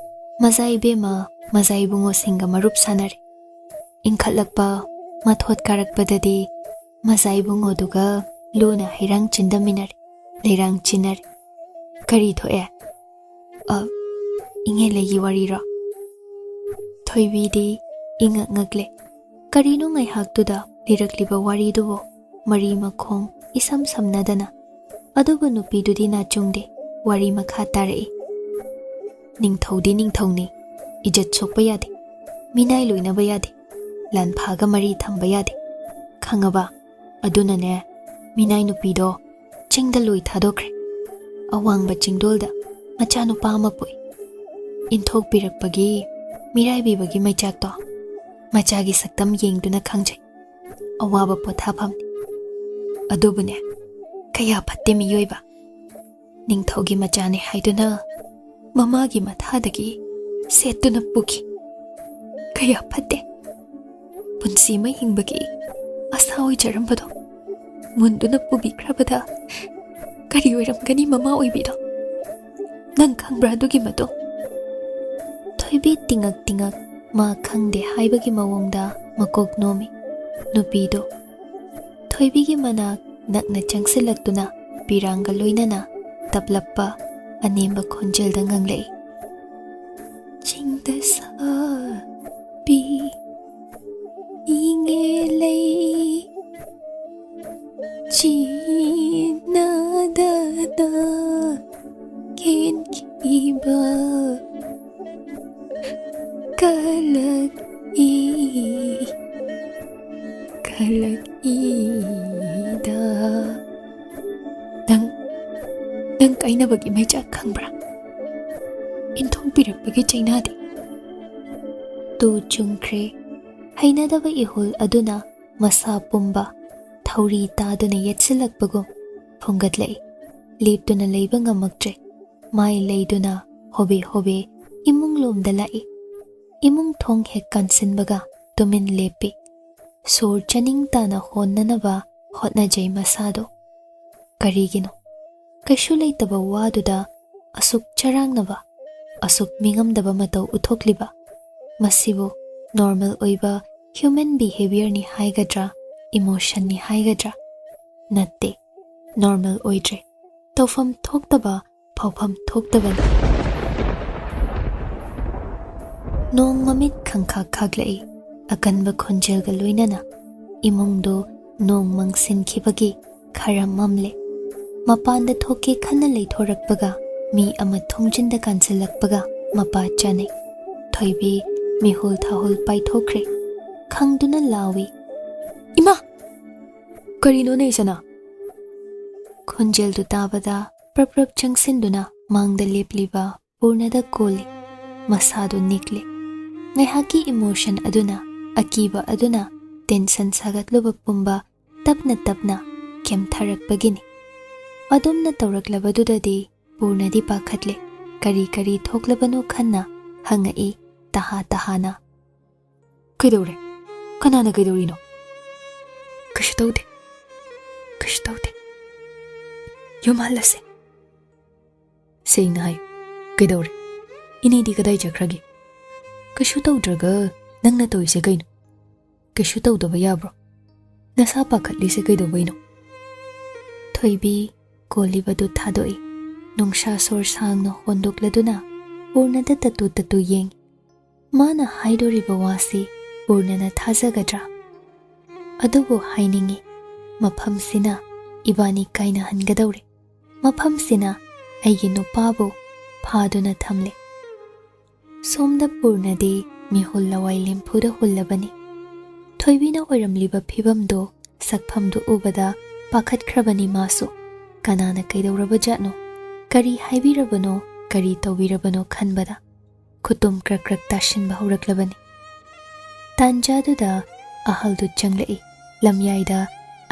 ꯃꯖꯥ ꯏꯕꯦꯝꯃ, ꯃꯖꯥ ꯏꯕꯨꯡꯉꯣꯁꯤꯡꯒ ꯃꯔꯨꯞ ꯁꯥꯟꯅꯔꯦ꯫ ꯏꯟꯈꯠꯂꯛꯄ ꯃꯊꯣꯠ ꯀꯥꯔꯛꯄꯗꯗꯤ ꯃꯖꯥ ꯏꯕꯨꯡꯉꯣꯗꯨꯒ ꯂꯨꯅ ꯍꯩꯔꯥꯡ ꯆꯤꯟꯗꯃꯤꯟꯅꯔꯦ, ꯂꯩꯔꯥꯡ ꯆꯤꯟꯅꯔꯦ꯫" "ꯀꯔꯤ ꯊꯣꯛꯑꯦ?" "ꯑ, ꯏꯉꯦꯜꯂꯩꯒꯤ ꯋꯥꯔꯤꯔꯣ?" ꯊꯣꯏꯕꯤꯗꯤ ꯏꯉꯛ ꯉꯛꯂꯦ꯫ ꯀꯔꯤꯅꯣ ꯉꯥꯏꯍꯥꯛꯇꯨꯗ ꯂꯤꯔꯛꯂꯤꯕ ꯋꯥꯔꯤꯗꯨꯕꯨ ꯃꯔꯤ ꯃꯈꯣꯡ ꯏꯁꯝ ꯁꯝꯅꯗꯅ꯫ ꯑꯗꯨꯕꯨ ꯅꯨꯄꯤꯗꯨꯗꯤ ꯅꯥꯆꯨꯡꯗꯦ, ꯋꯥꯔꯤ ꯃꯈꯥ ꯇꯥꯔꯛꯏ꯫ "ꯅꯤꯡꯊꯧꯗꯤ ꯅꯤꯡꯊꯧꯅꯤ, ꯏꯖꯠ ꯁꯣꯛꯄ ꯌꯥꯗꯦ, ꯃꯤꯅꯥꯏ ꯂꯣꯏꯅꯕ ꯌꯥꯗꯦ, ꯂꯥꯟꯐꯥꯒ ꯃꯔꯤ ꯊꯝꯕ ꯌꯥꯗꯦ, ꯈꯪꯉꯕ? ꯑꯗꯨꯅꯅꯦ, ꯃꯤꯅꯥꯏ ꯅꯨꯄꯤꯗꯣ ꯆꯤꯡꯗ ꯂꯣꯏ ꯊꯥꯗꯣꯛꯈ꯭ꯔꯦ꯫ ꯑꯋꯥꯡꯕ ꯆꯤꯡꯗꯣꯜꯗ ꯃꯆꯥꯅꯨꯄꯥ ꯑꯃ ꯄꯣꯛꯏ꯫ ꯏꯟꯊꯣꯛꯄꯤꯔꯛꯄꯒꯤ, ꯃꯤꯔꯥꯏꯕꯤꯕꯒꯤ ꯃꯩꯆꯥꯛꯇꯣ ꯃꯆꯥꯒꯤ ꯁꯛꯇꯝ ꯌꯦꯡꯗꯨꯅ ꯈꯪꯖꯩ꯫ ꯑꯋꯥꯕ ꯄꯣꯊꯥꯐꯝꯅꯤ꯫ ꯑꯗꯨꯕꯨꯅꯦ, ꯀꯌꯥ ꯐꯠꯇꯦ ꯃꯤꯑꯣꯏꯕ꯫ ꯅꯤꯡꯊꯧꯒꯤ ꯃꯆꯥꯅꯦ ꯍꯥꯏꯗꯨꯅ ꯃꯃꯥꯒꯤ ꯃꯊꯥꯗꯒꯤ ꯁꯦꯠꯇꯨꯅ ꯄꯨꯈꯤ꯫ ꯀꯌꯥ ꯐꯠꯇꯦ꯫ ꯄꯨꯟꯁꯤ ꯑꯃ ꯍꯤꯡꯕꯒꯤ ꯑꯁꯥ ꯑꯣꯏꯖꯔꯝꯕꯗꯣ ꯃꯨꯟꯗꯨꯅ ꯄꯨꯕꯤꯈ꯭ꯔꯕꯗ ꯀꯔꯤ ꯑꯣꯏꯔꯝꯒꯅꯤ ꯃꯃꯥ ꯑꯣꯏꯕꯤꯗꯣ? ꯅꯪ ꯈꯪꯕ꯭ꯔꯥ ꯑꯗꯨꯒꯤ ꯃꯇꯨꯡ?" ꯊꯣꯏꯕꯤ ꯇꯤꯉꯛ ꯇꯤꯉꯛ, ꯃꯥ ꯈꯪꯗꯦ ꯍꯥꯏꯕꯒꯤ ꯃꯑꯣꯡꯗ ꯃꯀꯣꯛ ꯅꯣꯝꯃꯤ꯫ ꯅꯨꯄꯤꯗꯣ ꯊꯣꯏꯕꯤꯒꯤ ꯃꯅꯥꯛ ꯅꯛꯅ ꯆꯪꯁꯤꯜꯂꯛꯇꯨꯅ ꯄꯤꯔꯥꯡꯒ ꯂꯣꯏꯅꯅ ꯇꯞꯂꯞꯄ ꯑꯅꯦꯝꯕ ꯈꯣꯟꯖꯦꯜꯗ ꯉꯥꯡꯂꯛꯏ, "ꯆꯤꯡꯗ ꯁꯥꯠꯄꯤ ꯏꯉꯦꯜꯂꯩ, ꯆꯤꯟꯅꯗꯅ ꯀꯦꯟꯈꯤꯕ ꯀꯂꯛꯏ, ꯀꯂꯛꯏꯗ꯫" "ꯅꯪ, ꯅꯪ ꯀꯥꯏꯅꯕꯒꯤ ꯃꯩꯆꯥꯛ ꯈꯪꯕ꯭ꯔꯥ? ꯏꯟꯊꯣꯛꯄꯤꯔꯛꯄꯒꯤ ꯆꯩꯅꯥꯗꯤ?" ꯇꯨ ꯆꯨꯡꯈ꯭ꯔꯦ꯫ ꯍꯩꯅꯗꯕ ꯏꯍꯨꯜ ꯑꯗꯨꯅ ꯃꯁꯥ ꯄꯨꯝꯕ ꯊꯧꯔꯤ ꯇꯥꯗꯨꯅ ꯌꯦꯠꯁꯤꯜꯂꯛꯄꯒꯨꯝ ꯐꯨꯡꯒꯠꯂꯛꯏ꯫ ꯂꯦꯞꯇꯨꯅ ꯂꯩꯕ ꯉꯝꯃꯛꯇ꯭ꯔꯦ꯫ ꯃꯥꯏ ꯂꯩꯗꯨꯅ ꯍꯣꯕꯦ ꯍꯣꯕꯦ ꯏꯃꯨꯡ ꯂꯣꯝꯗ ꯂꯥꯛꯏ꯫ ꯏꯃꯨꯡ ꯊꯣꯡ ꯍꯦꯛ ꯀꯥꯟꯁꯤꯟꯕꯒ ꯇꯨꯃꯤꯟ ꯂꯦꯞꯄꯤ꯫ ꯁꯣꯔ ꯆꯥꯅꯤꯡ ꯇꯥꯅ ꯍꯣꯟꯅꯅꯕ ꯍꯣꯠꯅꯖꯩ ꯃꯁꯥꯗꯣ꯫ ꯀꯔꯤꯒꯤꯅꯣ? ꯀꯩꯁꯨ ꯂꯩꯇꯕ ꯋꯥꯗꯨꯗ ꯑꯁꯨꯛ ꯆꯔꯥꯡꯅꯕ, ꯑꯁꯨꯛ ꯃꯤꯉꯝꯗꯕ ꯃꯇꯧ ꯎꯠꯊꯣꯛꯂꯤꯕ? ꯃꯁꯤꯕꯨ ꯅꯣꯔꯃꯦꯜ ꯑꯣꯏꯕ ꯍ꯭ꯌꯨꯃꯦꯟ ꯕꯤꯍꯦꯕꯤꯌꯔꯅꯤ ꯍꯥꯏꯒꯗ꯭ꯔꯥ, ꯏꯃꯣꯁꯟꯅꯤ ꯍꯥꯏꯒꯗ꯭ꯔꯥ? ꯅꯠꯇꯦ, ꯅꯣꯔꯃꯦꯜ ꯑꯣꯏꯗ꯭ꯔꯦ꯫ ꯇꯧꯐꯝ ꯊꯣꯛꯇꯕ, ꯐꯥꯎꯐꯝ ꯊꯣꯛꯇꯕꯅꯤ꯫ ꯅꯣꯡ ꯃꯃꯤꯠ ꯈꯪꯈꯥꯛ ꯈꯥꯛꯂꯛꯏ꯫ ꯑꯀꯟꯕ ꯈꯣꯟꯖꯦꯜꯒ ꯂꯣꯏꯅꯅ ꯏꯃꯨꯡꯗꯨ ꯅꯣꯡ ꯃꯪꯁꯤꯟꯈꯤꯕꯒꯤ ꯈꯔ ꯃꯝꯂꯦ꯫ ꯃꯄꯥꯟꯗ ꯊꯣꯛꯀꯦ ꯈꯟꯅ ꯂꯩꯊꯣꯔꯛꯄꯒ ꯃꯤ ꯑꯃ ꯊꯣꯡꯖꯤꯟꯗ ꯀꯥꯟꯁꯤꯜꯂꯛꯄꯒ ꯃꯄꯥ ꯆꯥꯅꯩ꯫ ꯊꯣꯏꯕꯤ ꯃꯤꯍꯨꯜ ꯊꯥꯍꯨꯜ ꯄꯥꯏꯊꯣꯛꯈ꯭ꯔꯦ꯫ ꯈꯪꯗꯨꯅ ꯂꯥꯎꯏ, "ꯏꯃꯥ!" "ꯀꯔꯤꯅꯣꯅꯦ, ꯏꯆꯥꯅ?" ꯈꯣꯟꯖꯦꯜꯗꯨ ꯇꯥꯕꯗ ꯄ꯭ꯔꯞ ꯄ꯭ꯔꯞ ꯆꯪꯁꯤꯟꯗꯨꯅ ꯃꯥꯡꯗ ꯂꯦꯞꯂꯤꯕ ꯄꯨꯔꯅꯗ ꯀꯣꯜꯂꯤ꯫ ꯃꯁꯥꯗꯨ ꯅꯤꯛꯂꯤ꯫ ꯉꯥꯏꯍꯥꯛꯀꯤ ꯏꯃꯣꯁꯟ ꯑꯗꯨꯅ, ꯑꯀꯤꯕ ꯑꯗꯨꯅ ꯇꯦꯟꯁꯟ ꯁꯥꯒꯠꯂꯨꯕ ꯄꯨꯝꯕ ꯇꯞꯅ ꯇꯞꯅ ꯀꯦꯝꯊꯔꯛꯄꯒꯤꯅꯤ꯫ ꯑꯗꯨꯝꯅ ꯇꯧꯔꯛꯂꯕꯗꯨꯗꯗꯤ ꯄꯨꯔꯅꯗꯤ ꯄꯥꯈꯠꯂꯦ꯫ ꯀꯔꯤ ꯀꯔꯤ ꯊꯣꯛꯂꯕꯅꯣ ꯈꯟꯅ ꯍꯪꯉꯛꯏ ꯇꯍꯥ ꯇꯍꯥꯅ꯫ "ꯀꯩꯗꯧꯔꯦ? ꯀꯅꯥꯅ ꯀꯩꯗꯧꯔꯤꯅꯣ?" "ꯀꯩꯁꯨ ꯇꯧꯗꯦ, ꯀꯩꯁꯨ ꯇꯧꯗꯦ꯫ ꯌꯨꯝ ꯍꯜꯂꯁꯦ꯫" "ꯁꯦꯡꯅ ꯍꯥꯏꯌꯨ, ꯀꯩꯗꯧꯔꯦ? ꯏꯅꯦꯗꯤ ꯀꯗꯥꯏ ꯆꯠꯈ꯭ꯔꯒꯦ?" "ꯀꯩꯁꯨ ꯇꯧꯗ꯭ꯔꯒ ꯅꯪꯅ ꯇꯧꯔꯤꯁꯦ ꯀꯩꯅꯣ? ꯀꯩꯁꯨ ꯇꯧꯗꯕ ꯌꯥꯕ꯭ꯔꯣ? ꯅꯁꯥ ꯄꯥꯈꯠꯂꯤꯁꯦ ꯀꯩꯗꯧꯕꯩꯅꯣ?" ꯊꯣꯏꯕꯤ ꯀꯣꯜꯂꯤꯕꯗꯨ ꯊꯥꯗꯣꯛꯏ꯫ ꯅꯨꯡꯁꯥ ꯁꯣꯔ ꯁꯥꯡꯅ ꯍꯣꯟꯗꯣꯛꯂꯗꯨꯅ ꯄꯨꯔꯅꯗ ꯇꯠꯇꯨ ꯇꯠꯇꯨ ꯌꯦꯡꯏ꯫ ꯃꯥꯅ ꯍꯥꯏꯗꯣꯔꯤꯕ ꯋꯥꯁꯤ ꯄꯨꯔꯅꯅ ꯊꯥꯖꯒꯗ꯭ꯔꯥ? ꯑꯗꯨꯕꯨ ꯍꯥꯏꯅꯤꯡꯏ, ꯃꯐꯝꯁꯤꯅ ꯏꯕꯥꯅꯤ ꯀꯥꯏꯅꯍꯟꯒꯗꯧꯔꯦ꯫ ꯃꯐꯝꯁꯤꯅ ꯑꯩꯒꯤ ꯅꯨꯄꯥꯕꯨ ꯐꯥꯗꯨꯅ ꯊꯝꯂꯦ꯫ ꯁꯣꯝꯗ ꯄꯨꯔꯅꯗꯤ ꯃꯤꯍꯨꯜ ꯂꯋꯥꯏ ꯂꯦꯝꯐꯨꯗ ꯍꯨꯜꯂꯕꯅꯤ꯫ ꯊꯣꯏꯕꯤꯅ ꯑꯣꯏꯔꯝꯂꯤꯕ ꯐꯤꯕꯝꯗꯨ, ꯁꯛꯐꯝꯗꯨ ꯎꯕꯗ ꯄꯥꯈꯠꯈ꯭ꯔꯕꯅꯤ ꯃꯥꯁꯨ꯫ ꯀꯅꯥꯅ ꯀꯩꯗꯧꯔꯕ ꯖꯥꯠꯅꯣ? ꯀꯔꯤ ꯍꯥꯏꯕꯤꯔꯕꯅꯣ? ꯀꯔꯤ ꯇꯧꯕꯤꯔꯕꯅꯣ ꯈꯟꯕꯗ ꯈꯨꯇꯨꯝ ꯀ꯭ꯔꯛ ꯀ꯭ꯔꯛ ꯇꯥꯁꯤꯟꯕ ꯍꯧꯔꯛꯂꯕꯅꯤ꯫ ꯇꯥꯟꯖꯥꯗꯨꯗ ꯑꯍꯜꯗꯨ ꯆꯪꯂꯛꯏ꯫ ꯂꯝꯌꯥꯏꯗ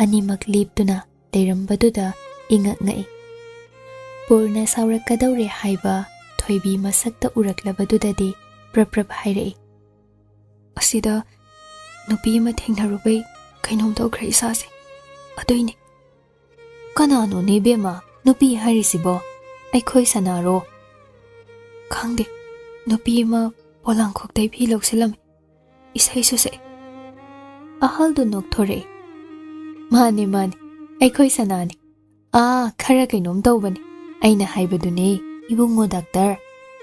ꯑꯅꯤꯃꯛ ꯂꯦꯞꯇꯨꯅ ꯂꯩꯔꯝꯕꯗꯨꯗ ꯏꯉꯛ ꯉꯛꯏ꯫ ꯄꯨꯔꯅ ꯁꯥꯎꯔꯛꯀꯗꯧꯔꯦ ꯍꯥꯏꯕ ꯊꯣꯏꯕꯤ ꯃꯁꯛꯇ ꯎꯔꯛꯂꯕꯗꯨꯗꯗꯤ ꯄ꯭ꯔꯞ ꯄ꯭ꯔꯞ ꯍꯥꯏꯔꯛꯏ, "ꯑꯁꯤꯗ ꯅꯨꯄꯤ ꯑꯃ ꯊꯦꯡꯅꯔꯨꯕꯩ ꯀꯩꯅꯣꯝ ꯇꯧꯈ꯭ꯔꯦ ꯏꯁꯥꯁꯦ꯫ ꯑꯗꯨꯏꯅꯦ꯫" "ꯀꯅꯥꯅꯣꯅꯦ ꯏꯕꯦꯝꯃ, ꯅꯨꯄꯤ ꯍꯥꯏꯔꯤꯁꯤꯕꯣ? ꯑꯩꯈꯣꯏ ꯁꯅꯥꯔꯣ?" "ꯈꯪꯗꯦ, ꯅꯨꯄꯤ ꯑꯃ ꯄꯣꯂꯥꯡꯈꯣꯛꯇꯩ ꯐꯤ ꯂꯧꯁꯤꯜꯂꯝꯃꯤ, ꯏꯁꯩꯁꯨ ꯁꯛꯑꯦ꯫" ꯑꯍꯜꯗꯨ ꯅꯣꯛꯊꯣꯔꯛꯑꯦ꯫ "ꯃꯥꯅꯦ, ꯃꯥꯅꯦ, ꯑꯩꯈꯣꯏ ꯁꯅꯥꯅꯦ꯫ ꯑꯥ, ꯈꯔ ꯀꯩꯅꯣꯝ ꯇꯧꯕꯅꯦ꯫ ꯑꯩꯅ ꯍꯥꯏꯕꯗꯨꯅꯦ, ꯏꯕꯨꯡꯉꯣ ꯗꯥꯛꯇꯔ,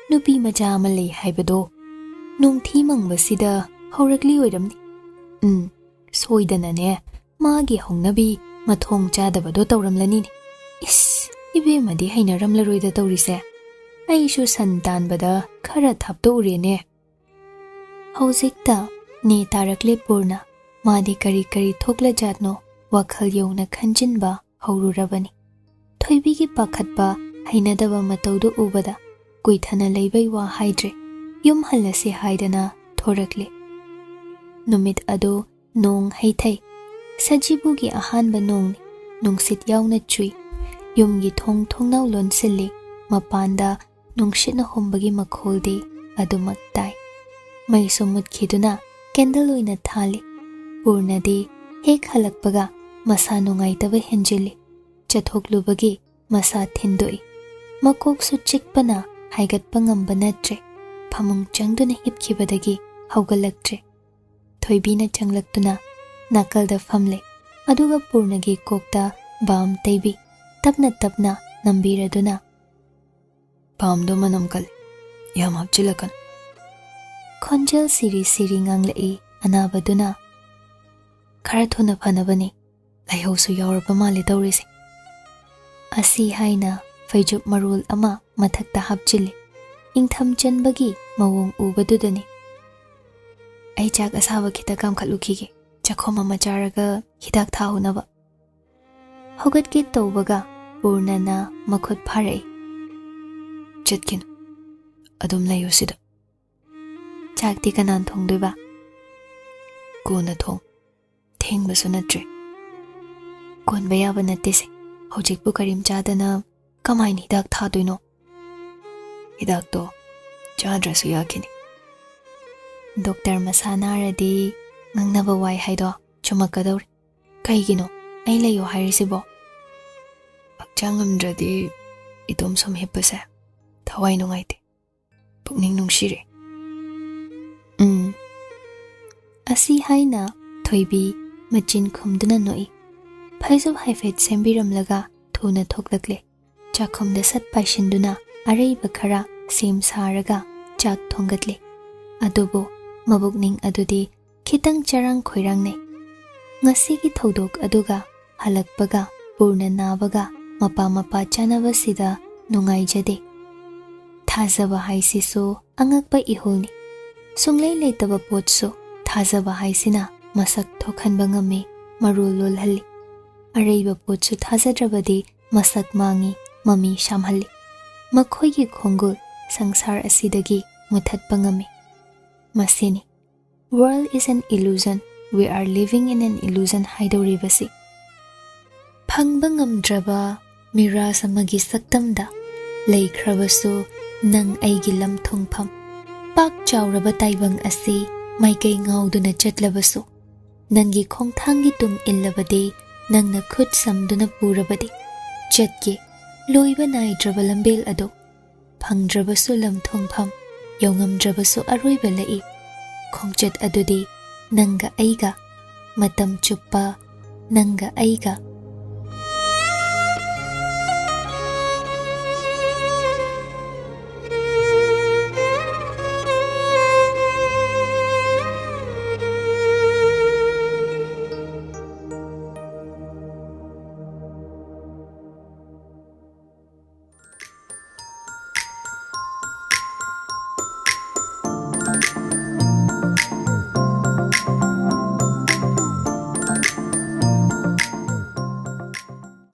ꯅꯨꯄꯤ ꯃꯆꯥ ꯑꯃ ꯂꯩ ꯍꯥꯏꯕꯗꯣ꯫ ꯅꯣꯡꯊꯤ ꯃꯪꯕꯁꯤꯗ ꯍꯧꯔꯛꯂꯤ ꯑꯣꯏꯔꯝꯅꯤ꯫ ꯎꯝ, ꯁꯣꯏꯗꯅꯅꯦ, ꯃꯥꯒꯤ ꯍꯧꯅꯕꯤ ꯃꯊꯣꯡ ꯆꯥꯗꯕꯗꯣ ꯇꯧꯔꯝꯂꯅꯤꯅꯦ꯫ ꯏꯁ, ꯏꯕꯦꯝꯃꯗꯤ ꯍꯩꯅꯔꯝꯂꯔꯣꯏꯗ ꯇꯧꯔꯤꯁꯦ꯫ ꯑꯩꯁꯨ ꯁꯟ ꯇꯥꯟꯕꯗ ꯈꯔ ꯊꯥꯞꯇꯣꯛꯎꯔꯦꯅꯦ꯫" ꯍꯧꯖꯤꯛꯇ ꯅꯦ ꯇꯥꯔꯛꯂꯦ ꯄꯨꯔꯅ꯫ ꯃꯥꯗꯤ ꯀꯔꯤ ꯀꯔꯤ ꯊꯣꯛꯂꯖꯥꯠꯅꯣ ꯋꯥꯈꯜ ꯌꯧꯅ ꯈꯟꯖꯤꯟꯕ ꯍꯧꯔꯨꯔꯕꯅꯤ꯫ ꯊꯣꯏꯕꯤꯒꯤ ꯄꯥꯈꯠꯄ, ꯍꯩꯅꯗꯕ ꯃꯇꯧꯗꯨ ꯎꯕꯗ ꯀꯨꯏꯊꯅ ꯂꯩꯕꯩ ꯋꯥ ꯍꯥꯏꯗ꯭ꯔꯦ꯫ ꯌꯨꯝ ꯍꯜꯂꯁꯤ ꯍꯥꯏꯗꯅ ꯊꯣꯔꯛꯂꯦ꯫ ꯅꯨꯃꯤꯠ ꯑꯗꯨ ꯅꯣꯡ ꯍꯩꯊꯩ꯫ ꯁꯖꯤꯕꯨꯒꯤ ꯑꯍꯥꯟꯕ ꯅꯣꯡꯅꯤ꯫ ꯅꯨꯡꯁꯤꯠ ꯌꯥꯎꯅ ꯆꯨꯏ꯫ ꯌꯨꯝꯒꯤ ꯊꯣꯡ ꯊꯣꯡꯅꯥꯎ ꯂꯣꯟꯁꯤꯜꯂꯤ꯫ ꯃꯄꯥꯟꯗ ꯅꯨꯡꯁꯤꯠꯅ ꯍꯨꯝꯕꯒꯤ ꯃꯈꯣꯜꯗꯤ ꯑꯗꯨꯃꯛ ꯇꯥꯏ꯫ ꯃꯩꯁꯨ ꯃꯨꯠꯈꯤꯗꯨꯅ ꯀꯦꯟꯗꯜ ꯑꯣꯏꯅ ꯊꯥꯜꯂꯤ꯫ ꯄꯨꯔꯅꯗꯤ ꯍꯦꯛ ꯍꯜꯂꯛꯄꯒ ꯃꯁꯥ ꯅꯨꯡꯉꯥꯏꯇꯕ ꯍꯦꯟꯖꯤꯜꯂꯤ꯫ ꯆꯠꯊꯣꯛꯂꯨꯕꯒꯤ ꯃꯁꯥ ꯊꯤꯟꯗꯣꯛꯏ꯫ ꯃꯀꯣꯛꯁꯨ ꯆꯤꯛꯄꯅ ꯍꯥꯏꯒꯠꯄ ꯉꯝꯕ ꯅꯠꯇ꯭ꯔꯦ꯫ ꯐꯃꯨꯡ ꯆꯪꯗꯨꯅ ꯍꯤꯞꯈꯤꯕꯗꯒꯤ ꯍꯧꯒꯠꯂꯛꯇ꯭ꯔꯦ꯫ ꯊꯣꯏꯕꯤꯅ ꯆꯪꯂꯛꯇꯨꯅ ꯅꯥꯀꯜꯗ ꯐꯝꯂꯦ꯫ ꯑꯗꯨꯒ ꯄꯨꯔꯅꯒꯤ ꯀꯣꯛꯇ ꯕꯥꯝ ꯇꯩꯕꯤ꯫ ꯇꯞꯅ ꯇꯞꯅ ꯅꯝꯕꯤꯔꯗꯨꯅ, "ꯕꯥꯝꯗꯣ ꯃꯅꯝ ꯀꯜꯂꯤ, ꯌꯥꯝ ꯍꯥꯞꯆꯤꯜꯂꯛꯀꯅꯨ꯫" ꯈꯣꯟꯖꯦꯜ ꯁꯤꯔꯤ ꯁꯤꯔꯤ ꯉꯥꯡꯂꯛꯏ ꯑꯅꯥꯕꯗꯨꯅ꯫ "ꯈꯔ ꯊꯨꯅ ꯐꯅꯕꯅꯤ, ꯂꯥꯏꯍꯧꯁꯨ ꯌꯥꯎꯔꯕ ꯃꯥꯜꯂꯦ ꯇꯧꯔꯤꯁꯦ꯫" ꯑꯁꯤ ꯍꯥꯏꯅ ꯐꯩꯖꯨꯞ ꯃꯔꯣꯜ ꯑꯃ ꯃꯊꯛꯇ ꯍꯥꯞꯆꯤꯜꯂꯤ꯫ ꯏꯪꯊꯝ ꯆꯟꯕꯒꯤ ꯃꯑꯣꯡ ꯎꯕꯗꯨꯗꯅꯤ꯫ "ꯑꯩ ꯆꯥꯛ ꯑꯁꯥꯕ ꯈꯤꯇ ꯀꯥꯝꯈꯠꯂꯨꯈꯤꯒꯦ, ꯆꯥꯛꯈꯣꯝ ꯑꯃ ꯆꯥꯔꯒ ꯍꯤꯗꯥꯛ ꯊꯥꯍꯧꯅꯕ꯫" ꯍꯧꯒꯠꯀꯦ ꯇꯧꯕꯒ ꯄꯨꯔꯅꯅ ꯃꯈꯨꯠ ꯐꯥꯔꯛꯏ꯫ "ꯆꯠꯈꯤꯅꯨ, ꯑꯗꯨꯝ ꯂꯩꯌꯨ ꯁꯤꯗ꯫" "ꯆꯥꯛꯇꯤ ꯀꯅꯥꯅ ꯊꯣꯡꯗꯣꯏꯕ?" ꯍꯧꯖꯤꯛꯄꯨ ꯅꯊꯣꯡ ꯊꯦꯡꯕꯁꯨ ꯅꯠꯇ꯭ꯔꯤ꯫ ꯀꯣꯟꯕ ꯌꯥꯕ ꯅꯠꯇꯦꯁꯦ꯫ ꯍꯧꯖꯤꯛꯄꯨ ꯀꯔꯤꯝ ꯆꯥꯗꯅ ꯀꯃꯥꯏꯅ ꯍꯤꯗꯥꯛ ꯊꯥꯗꯣꯏꯅꯣ? ꯍꯤꯗꯥꯛꯇꯣ ꯆꯥꯗ꯭ꯔꯁꯨ ꯌꯥꯈꯤꯅꯤ꯫ ꯗꯣꯛꯇꯔ ꯃꯁꯥ ꯅꯥꯔꯗꯤ ꯉꯥꯡꯅꯕ ꯋꯥꯏ ꯍꯥꯏꯗꯣ ꯆꯨꯝꯃꯛꯀꯗꯧꯔꯦ꯫ ꯀꯩꯒꯤꯅꯣ ꯑꯩ ꯂꯩꯌꯣ ꯍꯥꯏꯔꯤꯁꯤꯕꯣ? ꯍꯛꯆꯥꯡ ꯉꯝꯗ꯭ꯔꯗꯤ ꯏꯇꯣꯝ ꯁꯨꯝ ꯍꯤꯞꯄꯁꯦ ꯊꯋꯥꯏ ꯅꯨꯡꯉꯥꯏꯇꯦ꯫ ꯄꯨꯛꯅꯤꯡ ꯅꯨꯡꯁꯤꯔꯦ꯫ ꯎꯝ꯫ ꯑꯁꯤ ꯍꯥꯏꯅ ꯊꯣꯏꯕꯤ ꯃꯆꯤꯟ ꯈꯨꯝꯗꯨꯅ ꯅꯣꯛꯏ꯫ ꯐꯩꯖꯨꯞ ꯍꯥꯏꯐꯦꯠ ꯁꯦꯝꯕꯤꯔꯝꯂꯒ ꯊꯨꯅ ꯊꯣꯛꯂꯛꯂꯦ꯫ ꯆꯥꯛꯈꯨꯝꯗ ꯁꯠ ꯄꯥꯏꯁꯤꯟꯗꯨꯅ ꯑꯔꯩꯕ ꯈꯔ ꯁꯦꯝ ꯁꯥꯔꯒ ꯆꯥꯛ ꯊꯣꯡꯒꯠꯂꯦ꯫ ꯑꯗꯨꯕꯨ ꯃꯕꯨꯛꯅꯤꯡ ꯑꯗꯨꯗꯤ ꯈꯤꯇꯪ ꯆꯔꯥꯡ ꯈꯣꯏꯔꯥꯡꯅꯩ꯫ ꯉꯁꯤꯒꯤ ꯊꯧꯗꯣꯛ ꯑꯗꯨꯒ ꯍꯜꯂꯛꯄꯒ ꯄꯨꯔꯅ ꯅꯥꯕꯒ ꯃꯄꯥ ꯃꯄꯥ ꯆꯥꯅꯕꯁꯤꯗ ꯅꯨꯡꯉꯥꯏꯖꯗꯦ꯫ ꯊꯥꯖꯕ ꯍꯥꯏꯁꯤꯁꯨ ꯑꯉꯛꯄ ꯏꯍꯨꯜꯅꯤ꯫ ꯁꯨꯡꯂꯩ ꯂꯩꯇꯕ ꯄꯣꯠꯁꯨ ꯊꯥꯖꯕ ꯍꯥꯏꯁꯤꯅ ꯃꯁꯛ ꯊꯣꯛꯍꯟꯕ ꯉꯝꯃꯤ, ꯃꯔꯣꯜ ꯂꯣꯜꯍꯜꯂꯤ꯫ ꯑꯔꯩꯕ ꯄꯣꯠꯁꯨ ꯊꯥꯖꯗ꯭ꯔꯕꯗꯤ ꯃꯁꯛ ꯃꯥꯡꯉꯤ, ꯃꯃꯤ ꯁꯥꯝꯍꯜꯂꯤ꯫ ꯃꯈꯣꯏꯒꯤ ꯈꯣꯡꯒꯨꯜ ꯁꯪꯁꯥꯔ ꯑꯁꯤꯗꯒꯤ ꯃꯨꯊꯠꯄ ꯉꯝꯃꯤ꯫ ꯃꯁꯤꯅꯤ "World is an illusion, we are living in an illusion" ꯍꯥꯏꯗꯧꯔꯤꯕꯁꯤ꯫ ꯐꯪꯕ ꯉꯝꯗ꯭ꯔꯕ ꯃꯤꯔꯥꯁ ꯑꯃꯒꯤ ꯁꯛꯇꯝꯗ ꯂꯩꯈ꯭ꯔꯕꯁꯨ ꯅꯪ ꯑꯩꯒꯤ ꯂꯝ ꯊꯨꯡꯐꯝ꯫ ꯄꯥꯛ ꯆꯥꯎꯔꯕ ꯇꯥꯏꯕꯪ ꯑꯁꯤ ꯃꯥꯏꯀꯩ ꯉꯥꯎꯗꯨꯅ ꯆꯠꯂꯕꯁꯨ, ꯅꯪꯒꯤ ꯈꯣꯡꯊꯥꯡꯒꯤ ꯇꯨꯡ ꯏꯜꯂꯕꯗꯤ, ꯅꯪꯅ ꯈꯨꯠ ꯁꯝꯗꯨꯅ ꯄꯨꯔꯕꯗꯤ, ꯆꯠꯀꯦ ꯂꯣꯏꯕ ꯅꯥꯏꯗ꯭ꯔꯕ ꯂꯝꯕꯦꯜ ꯑꯗꯨ꯫ ꯐꯪꯗ꯭ꯔꯕꯁꯨ ꯂꯝ ꯊꯨꯡꯐꯝ, ꯌꯧꯉꯝꯗ꯭ꯔꯕꯁꯨ ꯑꯔꯣꯏꯕ ꯂꯩꯏ꯫ ꯈꯣꯡꯆꯠ ꯑꯗꯨꯗꯤ ꯅꯪꯒ ꯑꯩꯒ, ꯃꯇꯝ ꯆꯨꯞꯄ ꯅꯪꯒ ꯑꯩꯒ